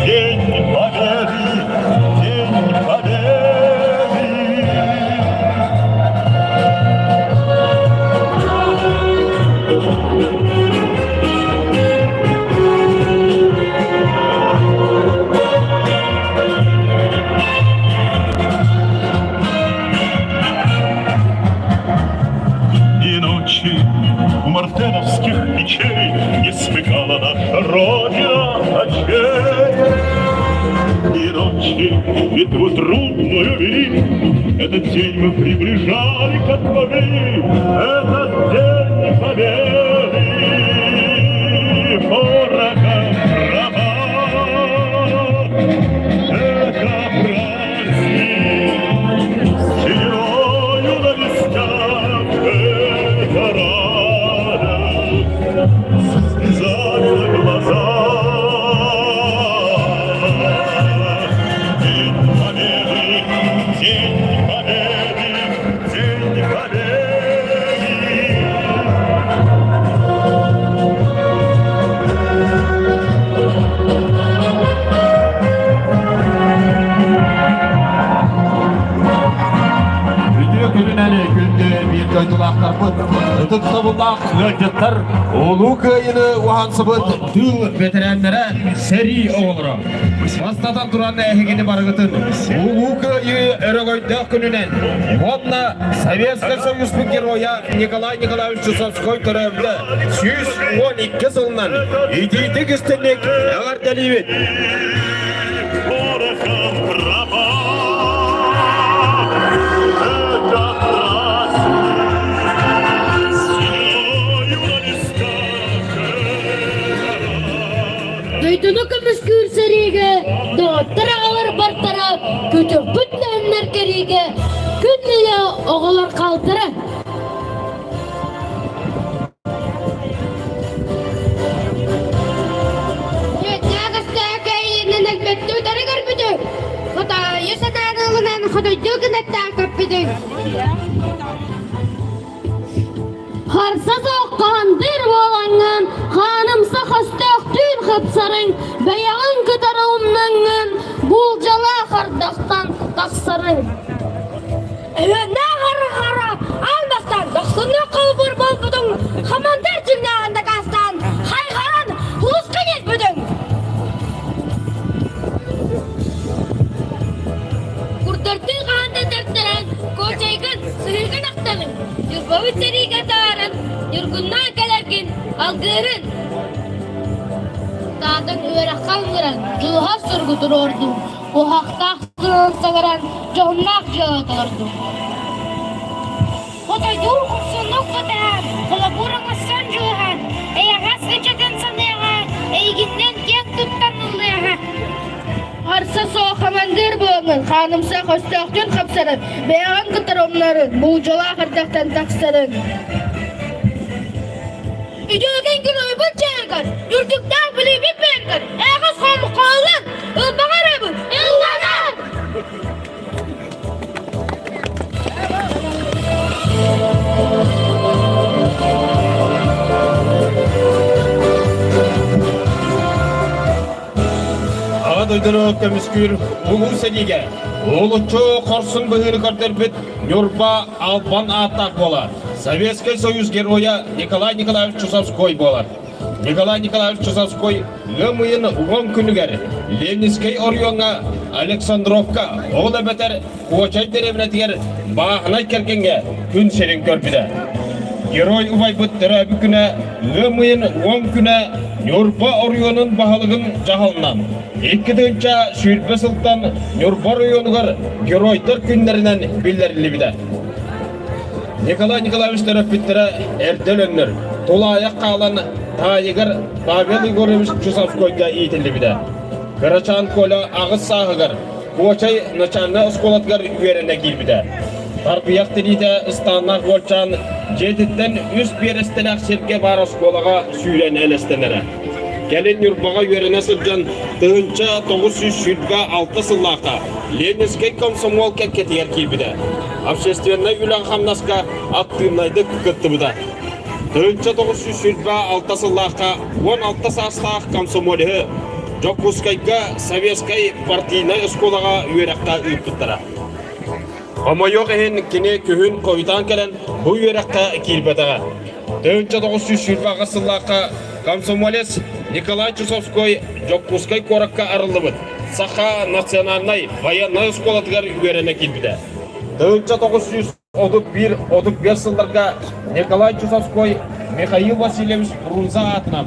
День Победы, День Победы. И ночи у мартеновских печей Не смыкала наша Родина очей. И ночи битву трудную вели, Этот день мы приближали, как могли, Этот день победы порохом пропах. Это праздник сединою на висках, Это радость со слезами на глазах. День Победы, День Победы, День Победы. Үтүө күнүнэн күндү биир дойдулаахтарбыт, ытыктабыллаах ыалдьыттар, Улуу Кыайыыны уһансыбыт тыыл бэтэрээннэрэ, сэрии оҕолоро. Бастатан туран эһигини барыгытын Улуу Кыайыы өрөгөйдөөх күнүнэн уонна Советскай Союзпут геройа Николай Николаевич Чусовской төрөөбүтэ 112 сылынан итиитик истинник эҕэрдэлиибит! Порохом пропах. Это праздник сединою на висках. Дойдуну көмүскүүр сэриигэ доҕоттор аҕалар бартара, көтөхпүт лөөннөр кэриигэ, күн ыйа оҕолор хаалтара. Кэйиинэн өлбөттүү утары көрбүтү, хотойу сатаан ылынан хотойдуу гынаттаан көппүтү. Харса суох хаандыыр буолаҥҥын, хаанымсах өстөөхтүүн хапсарыҥ, бэйэҕин кытары умнаҥҥын, буулдьалаах ардахтан тахсарыҥ. Өһүөннээх хара аан бастаан дохсуннук холбуур буолбутуҥ, хамандыр дьиҥнээҕин дакаастаан, хайҕаран улууска тиэрбитиҥ. Курдардыы хаһан да тартаран, куочайгын, сыһыыгын ахтаҕын, Ньурбабыт сэриигэ атааран, ньургуннаан кэлэргин алгыырын. Таатын үөрэххэ ыҥыран, дьулуһар суругу туруордум, уһахтаах сылын саҥаран, дьоһуннаах дьыала толордум. Хотойдуур хорсуннук батыһан, холобур оҥостон дьулуһан, эйэҕэс ычатын саныаҕа, эйигиннэн киэн туттан ыллыаҕа. Харса суох хамандыыр буолаҥҥын, хаанымсах өстөөхтүн хапсарын, бэйэҕин кытары умнарын, буулдьалаах эрдэхтэн тахсарын. Үтүөкэн күн уйбут чайыгар, үрдүктээх билиибит бэйэбитигэр, эйэҕэс хомук-хооллан, ылбаҕа ырыабыт, ылланар! Аҕа дойдуну көмүскүүр улуу сэриигэ уһулуччу хорсун быһыыны көрдөрбүт Ньурба албан ааттаах буолар. Советскай Союз Геройа Николай Николаевич Чусовской буолар. Николай Николаевич Чусовской ыам ыйын уон күнүгэр Ленинскэй оройуоҥҥа Александровка, ол эбэтэр Куочай дэриэбинэтигэр бааһынай кэргэҥҥэ күн сирин көрбүтэ. Герой убайбыт төрөөбүт күнэ ыам ыйын 10 күнэ Ньурба оройуонун баһылыгын дьаһалынан 2020 сылтан Ньурба оройуонугар Геройдар күннэринэн биллэриллибитэ. Николай Николаевич төрөппүттэрэ эрдэ өлөннөр, тулаайах хаалан таайыгар Павел Егорович Чусовскойга иитиллибитэ. Кырачаан Коля аҕыс сааһыгар Куочай начальнай оскуолатыгар үөрэнэ киирбитэ. Тарбыйах тириитэ ыстааннаах уолчаан дьиэтиттэн үс биэрэстэлээх сиргэ баар оскуолаҕа сүүрэн элэстэнэрэ. Кэлин Ньурбаҕа үөрэнэ сылдьан 1926 сыллаахха Ленинскэй комсомол кэккэтигэр киирбитэ. Общественнай үлэҕэ-хамнаска актыыбынайдык кыттыбыта. 1926 сыллаахха 16 саастаах комсомолеһы Дьокуускайга советскай партийнай оскуолаҕа үөрэххэ ыыппыттара. Хомойуох иһин, кини күһүн хойутаан кэлэн бу үөрэххэ киирбэтэҕэ. 1928 сыллаахха комсомолец Николай Чусовской Дьокуускай куоракка арыллыбыт Саха национальнай байыаннай оскуолатыгар үөрэнэ киирбитэ. 1931-35 сылларга Николай Чусовской Михаил Васильевич Фрунзе аатынан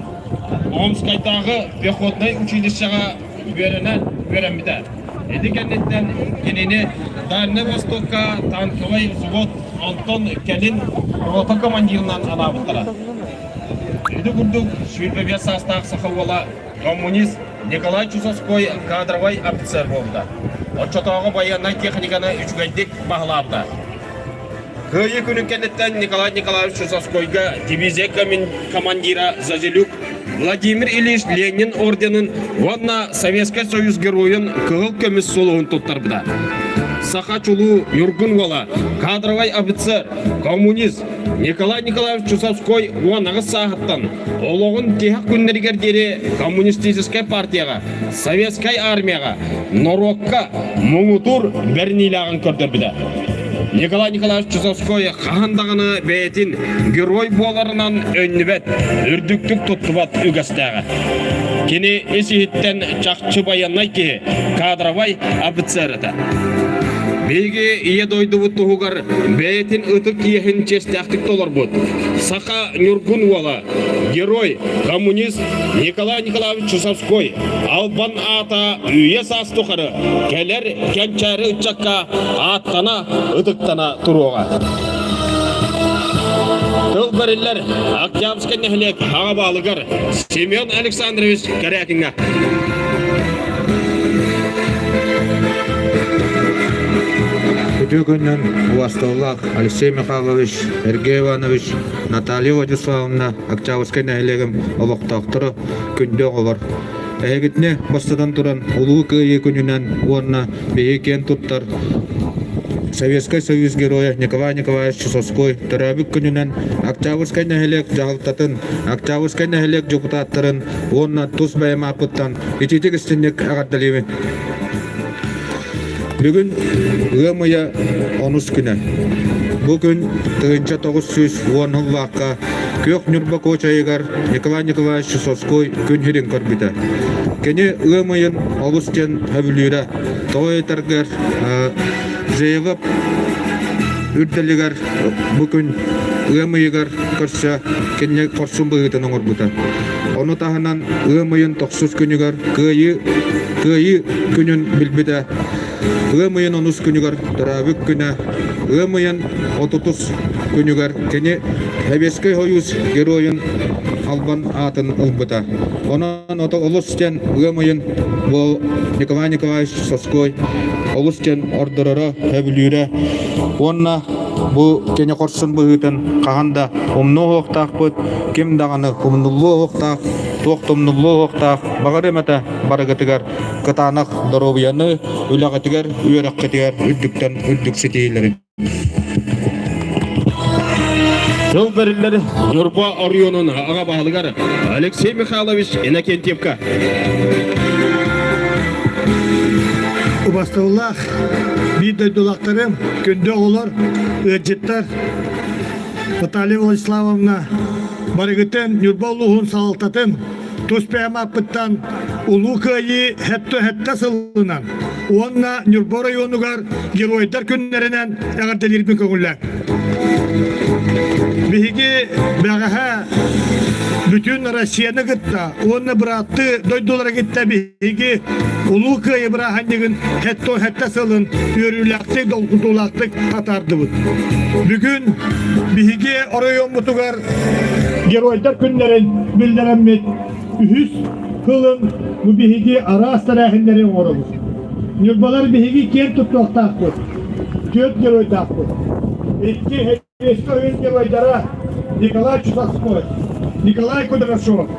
Омскайдааҕы пехотнай училищеҕа үөрэнэн үөрэммитэ. Ити кэнниттэн кинини Дальнай Востокка танковай взвод, онтон кэлин рота командирынан анаабыттара. Ити курдук 25 саастаах саха уола коммунист Николай Чусовской кадровай офицер буолбута. Оччотооҕу байыаннай техниканы үчүгэйдик баһылаабыта. Кыайыы күнүн кэнниттэн Николай Николаевич Чусовскойга дивизия командира Зазелюк Владимир Ильич Ленин орденын уонна Советскай Союз Геройун Кыһыл көмүс сулуһун туттарбыта. Саха чулуу Ньургун уола, кадровай офицер, коммунист Николай Николаевич Чусовской 18 сааһыттан олоҕун тиһэх күннэригэр диэри коммунистическай партияҕа, советскай армияҕа, норуокка муҥутуур бэриниилээҕин көрдөрбүтэ. Николай Николаевич Чусовской хаһан даҕаны бэйэтин герой буоларынан өннүбэт, үрдүктүк туттубат үгэстээҕэ. Кини ис-иһиттэн чахчы байыаннай киһи, кадровай офицер этэ. Биһиги Ийэ дойдубут туһугар бэйэтин ытык иэһин чиэстээхтик толорбут саха ньургун уола, герой, коммунист Николай Николаевич Чусовской албан аата үйэ саас тухары кэлэр кэнчээри ыччакка ааттана, ытыктана туруоҕа. Тыл бэриллэр Октябрьскай нэһилиэк аҕа баалыгар Семен Александрович Корякиҥҥа. Үтүө күнүнэн убасталлаах Алексей Михайлович, Сергей Иванович, Наталья Владиславовна Октябрьскай нэһилиэгим олохтоохторо, күндү оҕолор! Эһигитини бастатан туран Улуу Кыайыы күнүнэн уонна биһиги киэн туттар Советскай Союз Геройа Николай Николаевич Чусовской төрөөбүт күнүнэн Октябрьскай нэһилиэк дьаһалтатын, Октябрьскай нэһилиэк дьокутааттарын уонна тус бэйэм ааппыттан итиитик истинник эҕэрдэлиибин. Бүгүн ыам ыйа онус күнэ. Бу күн 1910 сыллаахха Күөх Ньурба Куочайыгар Николай Николаевич Чусовской күн сирин көрбүтэ. Кини ыам ыйын олус диэн сөбүлүүрэ. Тоҕо ыйытаргар Зеевап үрдэлигэр бу күн ыам ыйыгар көрсө кини хорсун быһыытын оҥорбута. Ону таһынан ыам ыйын тохсус күнүгэр Кыайыы Кыайыы күнүн билбитэ. Ыам ыйын онус күнүгэр төрөөбүт күнэ, ыам ыйын отутус күнүгэр кини Сэбиэскэй Сойуус Геройун албан аатын ылбыта. Онон ото олус диэн ыам ыйын бу Николай Николаевич Соской олус диэн ордороро, сөбүлүүрэ уонна бу кини хорсун быһыытын хаһан да умнуо суохтаахпыт, ким даҕаны умнуллуо суохтаах, туох да умнуллуо суохтаах, баҕарыам этэ барыгытыгар кытаанах доруобуйаны, үлэҕитигэр, үөрэххитигэр үрдүктэн үрдүк ситиһиилэри. Тыл бэриллэр Ньурба оройуонун аҕа баһылыгар Алексей Михайлович Иннокентьевка. Убастабыллаах биир дойдулаахтарым, күндү оҕолор, ыалдьыттар, Наталья Владиславовна барыгытын Ньурба улууһун салалтатын тус бэйэм ааппыттан Улуу Кыайыы сэттэ сылынан уонна Ньурба оройуонугар Геройдар күннэринэн эҕэрдэлиирбин көҥүллээн. Биһиги бэҕэһээ бүтүн Россияны кытта уонна бырааттыы дойдулары кытта биһиги Улуу Кыайыы бырааһынньыгын 77 сылын үөрүүлээхтик, долгутуулаахтык атаардыбыт. Бүгүн биһиги оройуоммутугар Геройдар күннэрин биллэрэммит үһүс сылын бу биһиги араас тэрээһиннэри оҥоробут. Ньурбалар биһиги киэн туттуохтаахпыт. Түөрт геройдаахпыт. Икки Сэбиэскэй ойуун геройдара Николай Чусовской, Николай Кудряшов,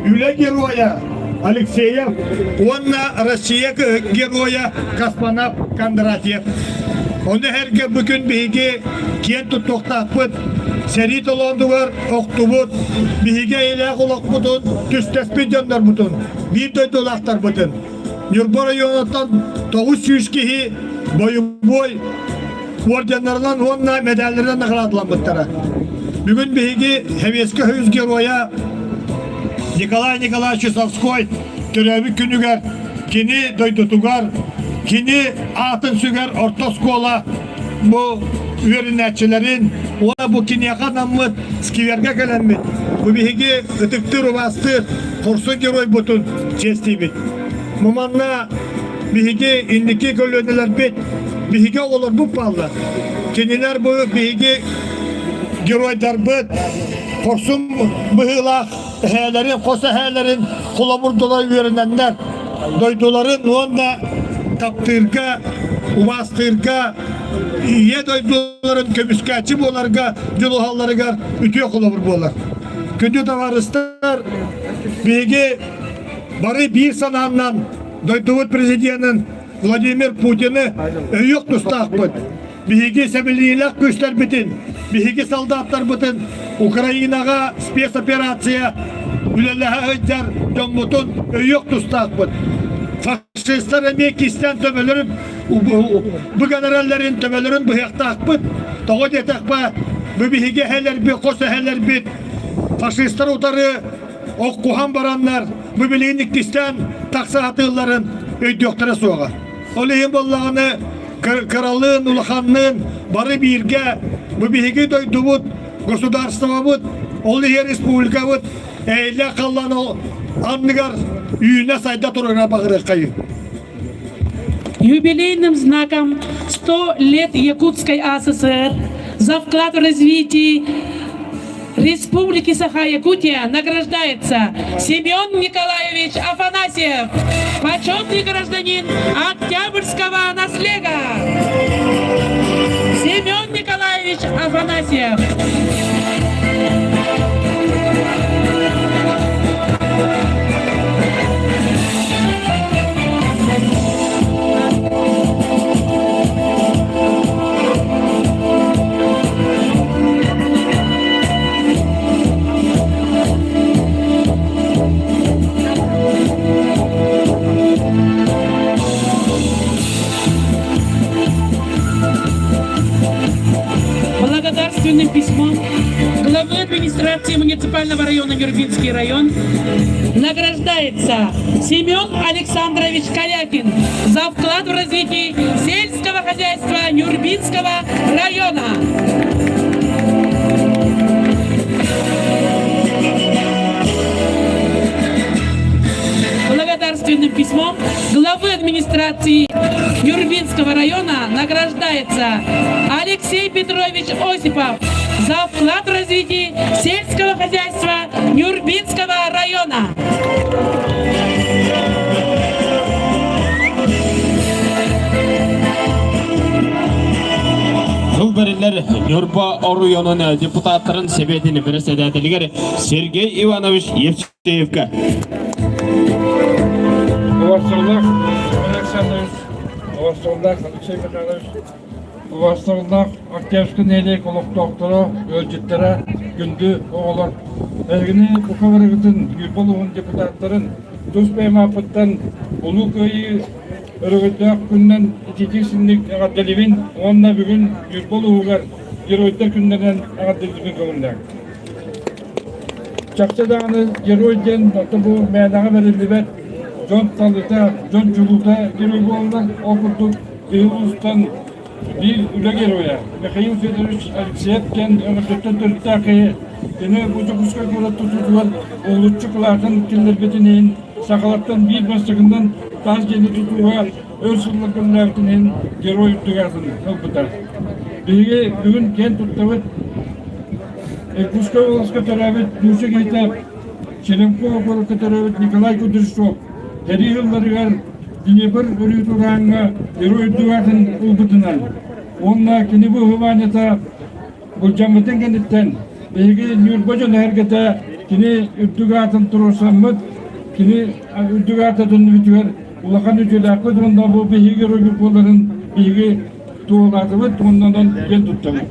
Үлэ геройа Алексеев уонна Россия геройа космонавт Кондратьев. Ону эргэ бу күн биһиги киэн туттуохтаахпыт, сэрии толоонугар охтубут, биһиги эйэлээх олохпутун түстэспит дьоннорбутун, биир дойдулаахтарбытын Ньурба оройуонуттан 900 киһи бойобуой орденнарынан уонна медалларынан наҕараадаламмыттара. Бүгүн биһиги Сэбиэскэй Союз Геройа Николай Николаевич Чусовской төрөөбүт күнүгэр кини дойдутугар, кини аатын сүгэр орто оскуола бу үөрэнээччилэрин уонна бу киниэхэ анаммыт сквергэ кэлэммит бу биһиги ытыктыыр убаастыыр хорсун геройбутун чиэстиибит. Бу манна биһиги инники көлүөнэлэрбит, биһиги оҕолорбут бааллар. Кинилэр бу биһиги геройдарбыт хорсун быһыылаах эһээлэрин, хос эһээлэрин холобурдала үөрэнэннэр дойдуларын уонна таптыырга, убаастыырга, ийэ дойдуларын көмүскээччи буоларга дьулуһалларыгар үтүө холобур буолар. Күндү табаарыстар, биһиги бары биир санааннан дойдубут президенин Владимир Путины өйүөх тустаахпыт. Биһиги сэбилиилээх күүстэрбитин, биһиги солдаттарбытын Украинаҕа спецоперация үлэлэһэ сылдьар дьоммутун өйүөх тустаахпыт. Фашистар эмиэ кистээн төбөлөрүн быган эрэллэрин төбөлөрүн быһыахтаахпыт. Тоҕо диэтэхпэ, бу биһиги эһэлэрбит, хос эһэлэрбит фашистар утары оххуһан бараннар бу билигин иккистээн тахса сатыылларын өйдүөхтэрэ суоҕа. Ол иһин буоллаҕына кыралыын, улаханныын бары бииргэ бу биһиги дойдубут, государствобыт, ол иһин республикабыт эйэлээх халлаан анныгар үүнэ-сайда турара баҕарыаххайын. Юбилейным знаком 100 лет Якутской АССР за вклад в развитие Республики Саха-Якутия награждается Семен Николаевич Афанасьев, почетный гражданин Октябрьского наслега. Семен Николаевич Афанасьев. Благодарственным письмом главы администрации муниципального района Нюрбинский район награждается Семен Александрович Корякин за вклад в развитие сельского хозяйства Нюрбинского района. Благодарственным письмом главы администрации Нюрбинского района награждается Алексей Петрович Осипов за вклад в развитие сельского хозяйства Нюрбинского района. Тыл бэриллэр Ньурба оройуонун депутаттарын Сэбиэтин председателигэр Сергей Иванович Евсеевка. Убастырлаах Александрович, убастырлаах Алексей Михайлович, Убастабыллаах Октябрьскай нэһилиэк олохтоохторо, ыалдьыттара, күндү оҕолор! Эһигини бука барыгытын Ньурба улууһун депутаттарын тус бэйэм ааппыттан Улуу Кыайыы өрөгөйдөөх күнүнэн итиитик-синник эҕэрдэлиибин уонна бүгүн Ньурба улууһугар Геройдар күннэринэн эҕэрдэлиирбин көҥүллээҥ. Чахчы даҕаны герой диэн оттон бу мээнэҕэ бэриллибэт дьон талыыта, дьон чулуута герой буолаллар. Ол курдук Киһи улуустан биир үлэ геройа Михаил Федорович Алексеев диэн өҥөтүттэн төрүттээх киһи кини бу Дьокуускай куорат тутуутугар уһулуччу кылаатын киллэрбитин иһин сахалартан биир бастакынан таас дьиэни тутууга өр сылларга үлэлээбитин иһин герой үрдүк аатын ылбыта. Биһиги бүгүн киэн туттабыт Иркутскай уоласка төрөөбүт нуучча киһитэ Черемкова куоракка төрөөбүт Николай Кудряшов сэрии сылларыгар Днепр өрүү турааҥҥа герой үрдүк аатын ылбытынан уонна кини быһылаанньата былдьаммытын кэнниттэн биһиги Ньурба дьоно эргэтэ кини үрдүк аатын туруорсаммыт, кини үрдүк аата төннүбүтүгэр улахан үтүөлээхпит уонна бу биһиги геройбут буоларын биһиги туоһулаатыбыт уонна онон киэн туттабыт.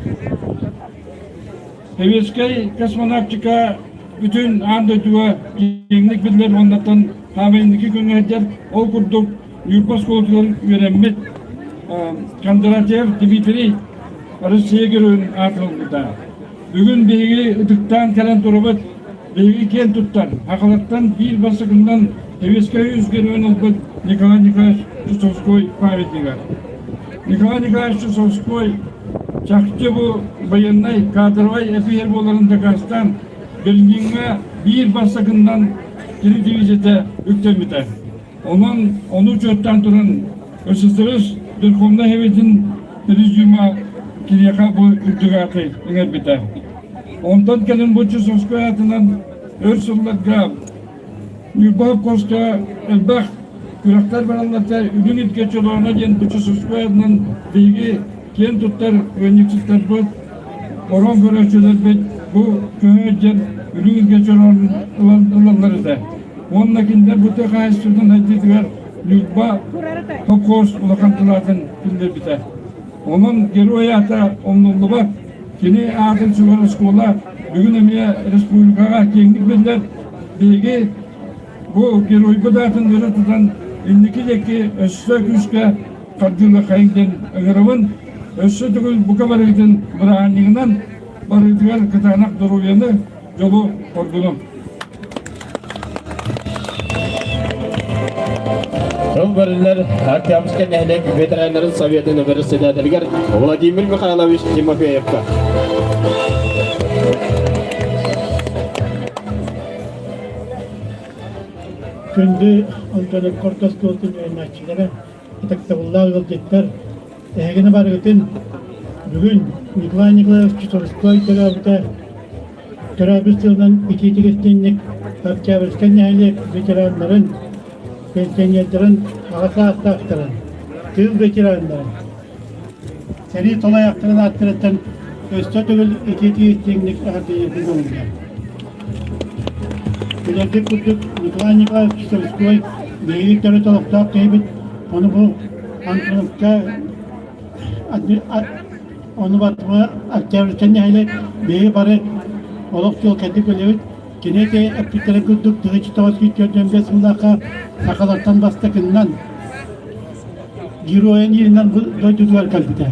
Советскай космонавтика бүтүн аан дойдуга киэҥник биллэр уоннаттан хаамай инники күҥҥэ сылдьар. Ол курдук Ньурба оскуолатыгар үөрэммит Кондратьев Дмитрий Россия Геройун аатын ылбыта. Бүгүн биһиги ытыктаан кэлэн турабыт. Биһиги киэн туттар, сахалартан биир бастакынан Советскай Союз Геройун ылбыт Николай Николаевич Чусовской памятнига. Николай Николаевич Чусовской чахчы бу байыаннай кадровай эфир буоларын дакаастаан Берлиҥҥэ биир бастакынан кини дивизията үктэммитэ. Онон ону учуоттаан туран СССР Верховнай Советын Президиума киниэхэ бу үрдүк ааты иҥэрбитэ. Онтон кэлин бу Чусовской аатынан өр сылларга Ньурба холкуоска элбэх күрэхтэр баралларда Үрүҥ Илгэ Чолооно диэн Бучусовской аатынан биһиги киэн туттар ыанньыксыттарбыт, орон көрөөччүлэрбит бу көһө диэн Үрүҥ Илгэ Чолоонун ылан ылаллар этэ. Уонна кинилэр бу тыа хаһаайыстыбатын сайдыытыгар Ньурба холкуос улахан кылаатын киллэрбитэ. Онон герой аата умнуллубат. Кини аатын сүгэр оскуола бүгүн эмиэ республикаҕа киэҥник биллэр. Биһиги бу геройбут аатын өрө тутан инники диэки өссө күүскэ хардыылыаххайыҥ диэн ыҥырабын. Өссө төгүл бука барыгытын бырааһынньыгынан барыытыгар кытаанах доруобуйаны, дьолу оргунум. Тыл бэриллэр Октябрьскай нэһилиэк ветераннарын советын председателигэр Владимир Михайлович Тимофеевка. Күндү Антонов Кортоскуолатын үөрэнээччилэрэ, ытыктабыллаах ыалдьыттар, эһигини барыгытын бүгүн Николай Николаевич Чусовской төрөөбүтэ Төрөөбүт сылынан итиитик-истиҥник Октябрьскай нэһилиэк ветераннарын, пенсионердарын аҕа саастаахтарын, тыыл ветераннарын, сэрии толоойохторун ааттарыттан өссө төгүл итиитик-истиҥник эҕэрдэлиирбин көҥүллээн. Билэргит курдук Николай Николаевич Чусовской биһиги төрүт олохтоох киһибит, ону бу Антоновка Ону баттыма Октябрьскай нэһилиэк биһиги бары олох чуолкайдык үлэбит. Кини ити эппиттэрин курдук 1945 сыллаахха сахалартан бастакыннан геройун ииринэн бу дойдутугар кэлбитэ.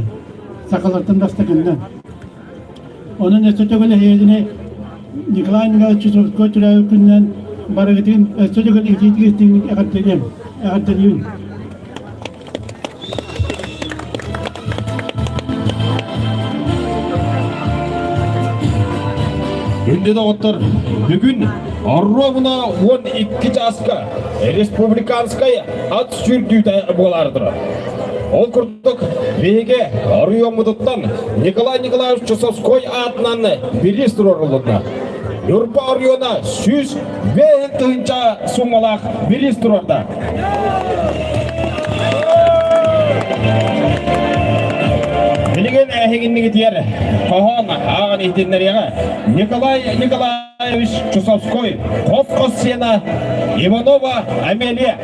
Сахалартан бастакыннан. Онон өссө төгүл эһиилини Николай Николаевич Чусовской төрөөбүт күнүнэн барыгытын өссө төгүл итиитик истиҥник эҕэрдэлиэм, эҕэрдэлиибин. Күндү доҕоттор, бүгүн ровно 12 чааска республиканскай ат сүүрдүүтэ буолаары турар. Ол курдук, биһиги оройуоммутуттан Николай Николаевич Чусовской аатынан бириис туруорулунна. Ньурба оройуона 105 тыһыынча суумалаах бириис туруорда. Билигин эһигиннигитигэр хоһоон ааҕан иһитиннэриэҕэ Николай Николаевич Чусовской хос-хос сиэнэ Иванова Амелия.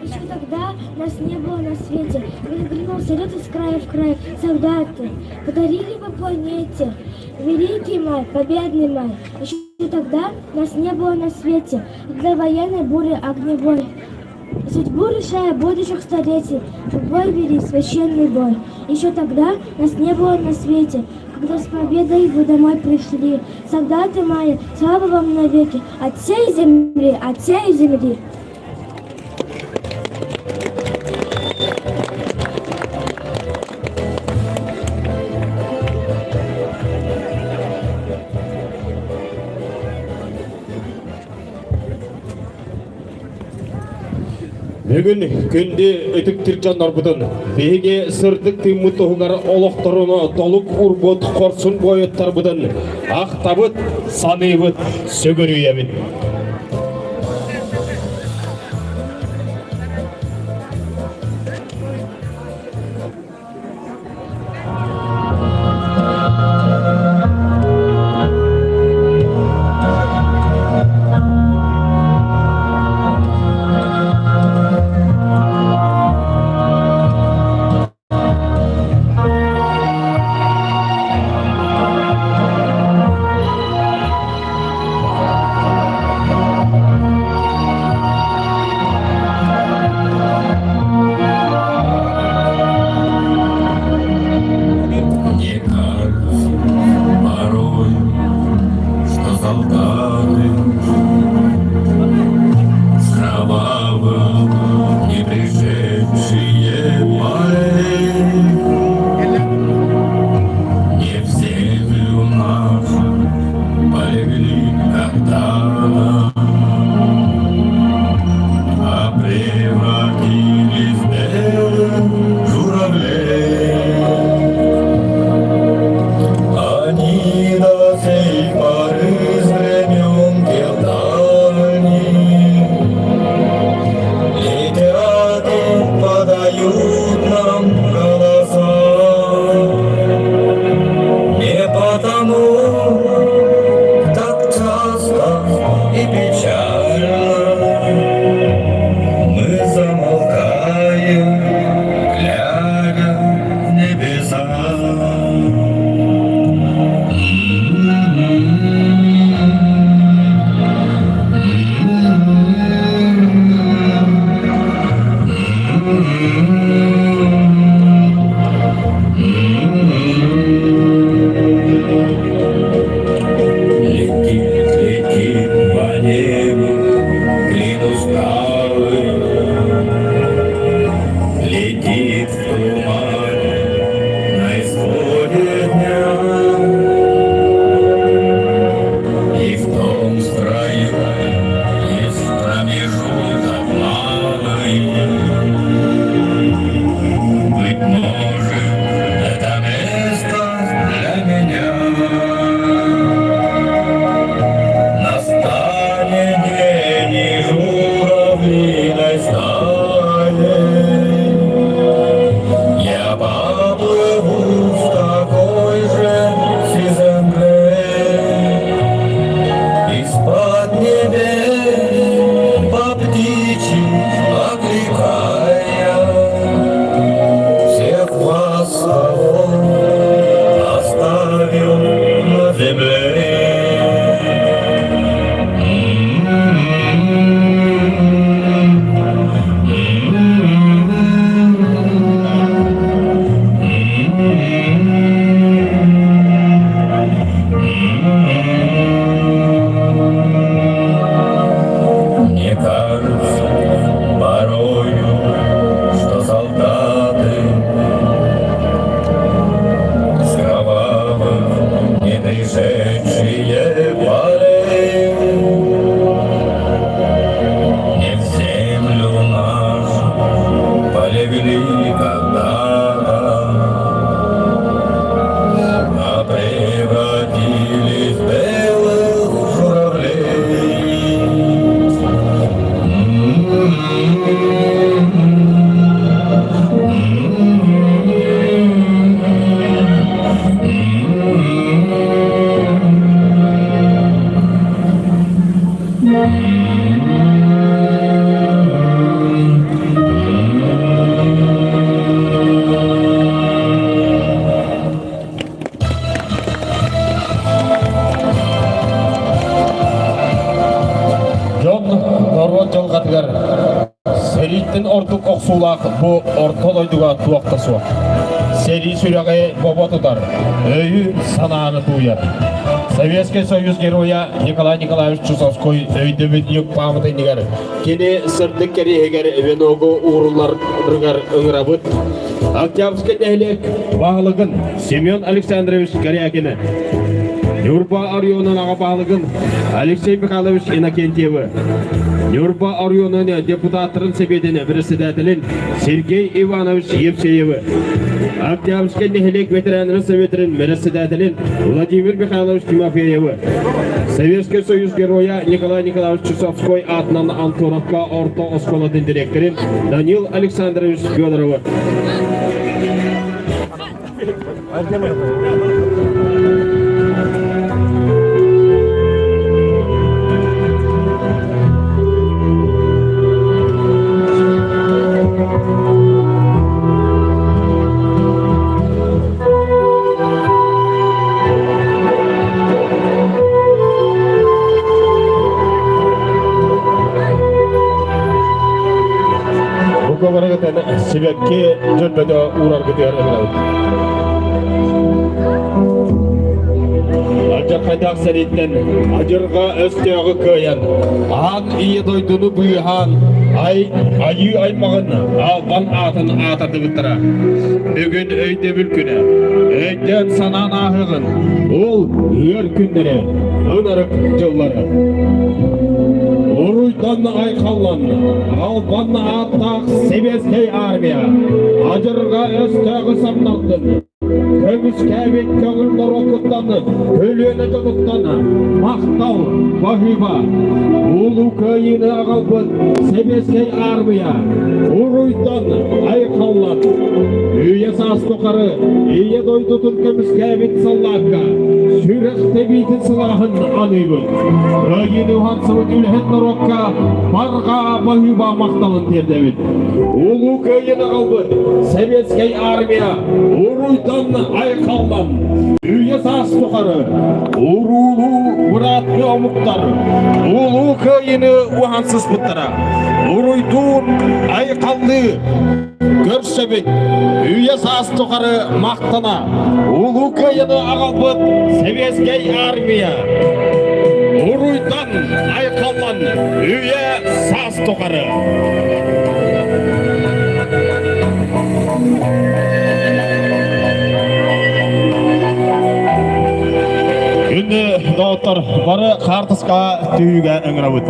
Еще тогда нас не было на свете. Переглянулся лед из края в край. Солдаты подарили бы планете. Великий май, победный май. Еще Еще тогда нас не было на свете, когда военной бури огневой. Судьбу решая будущих столетий, в бой вели священный бой. Еще тогда нас не было на свете, когда с победой вы домой пришли. Солдаты мои, слава вам навеки, от всей земли, от всей земли. Бүгүн күндү ытыктыр дьоннорбутун биһиги сырдык тыыммыт туһугар олохторун толук урбут хорсун буойуттарбытын ахтабыт, саныыбыт, сүгүрүйэбит. норуот дьылҕатыгар сэрииттэн ордук охсуулаах бу орто дойдуга туох да суох. Сэрии сүрэҕи бобо тутар, өйү санааны тууйар. Советский Союз геройа Николай Николаевич Чусовской өйдөбүнньүк пааматынньыгар кини сырдык кэриэһигэр веногу уурулларыгар ыҥырабыт. Октябрьскай нэһилиэк баһылыгын Семен Александрович Корякины, Ньурба оройуонун аҕа баһылыгын Алексей Михайлович Иннокентьевы, Ньурба оройуонун депутаттарын сэбиэтин председателин Сергей Иванович Евсеевы, Октябрьскай нэһилиэк ветераннарын советын председателин Владимир Михайлович Тимофеевы, Советский Союз Героя Николай Николаевич Чусовской аатынан Антоновка орто оскуолатын директорын Данил Александрович Федоровы. Бука сибэкки дьөлбөтө уураргытыгар ыҥырабыт. Алдьархайдаах сэрииттэн адьырҕа өстөөҕү кыайан, аан ийэ дойдуну быыһаан, ай айыы аймаҕын албан аатын аатырдыбыттара. Бүгүн өйдөбүл күнэ. Өйдөөн санаан ааһыаҕын, ол ыар күннэри, ынырык дьыллары. Уруйдан айхаллан, албан ааттаах Сэбиэскэй армия адьырҕа өстөөҕү самнардын, көмүскээбит көҥүл норуоккуттан, көлүөнэ дьонуттан махтал, баһыыба! Улуу Кыайыыны аҕалбыт Сэбиэскэй аармыйа уруйдан айхаллан, үйэ саас тухары Ийэ дойдутун көмүскээбит саллаакка сүрэх тэбиитин сылааһын аныыбыт. Кыайыыны уһансыбыт үлэһит норуокка барҕа баһыыба махталын тиэрдэбит. Улуу Кыайыыны аҕалбыт Советскай армия уруйдан айхаллан, үйэ саас тухары уруулуу бырааттыы омуктар Улуу Кыайыыны уһансыспыттара. Уруйдуун айхаллыы көрсөбүт, үйэ саас тухары махтана Улуу Кыайыыны аҕалбыт Сэбиэскэй Армия уруйдан айхаллан үйэ саас тухары. Күндү доҕоттор, бары хаартыска түһүүгэ ыҥырабыт.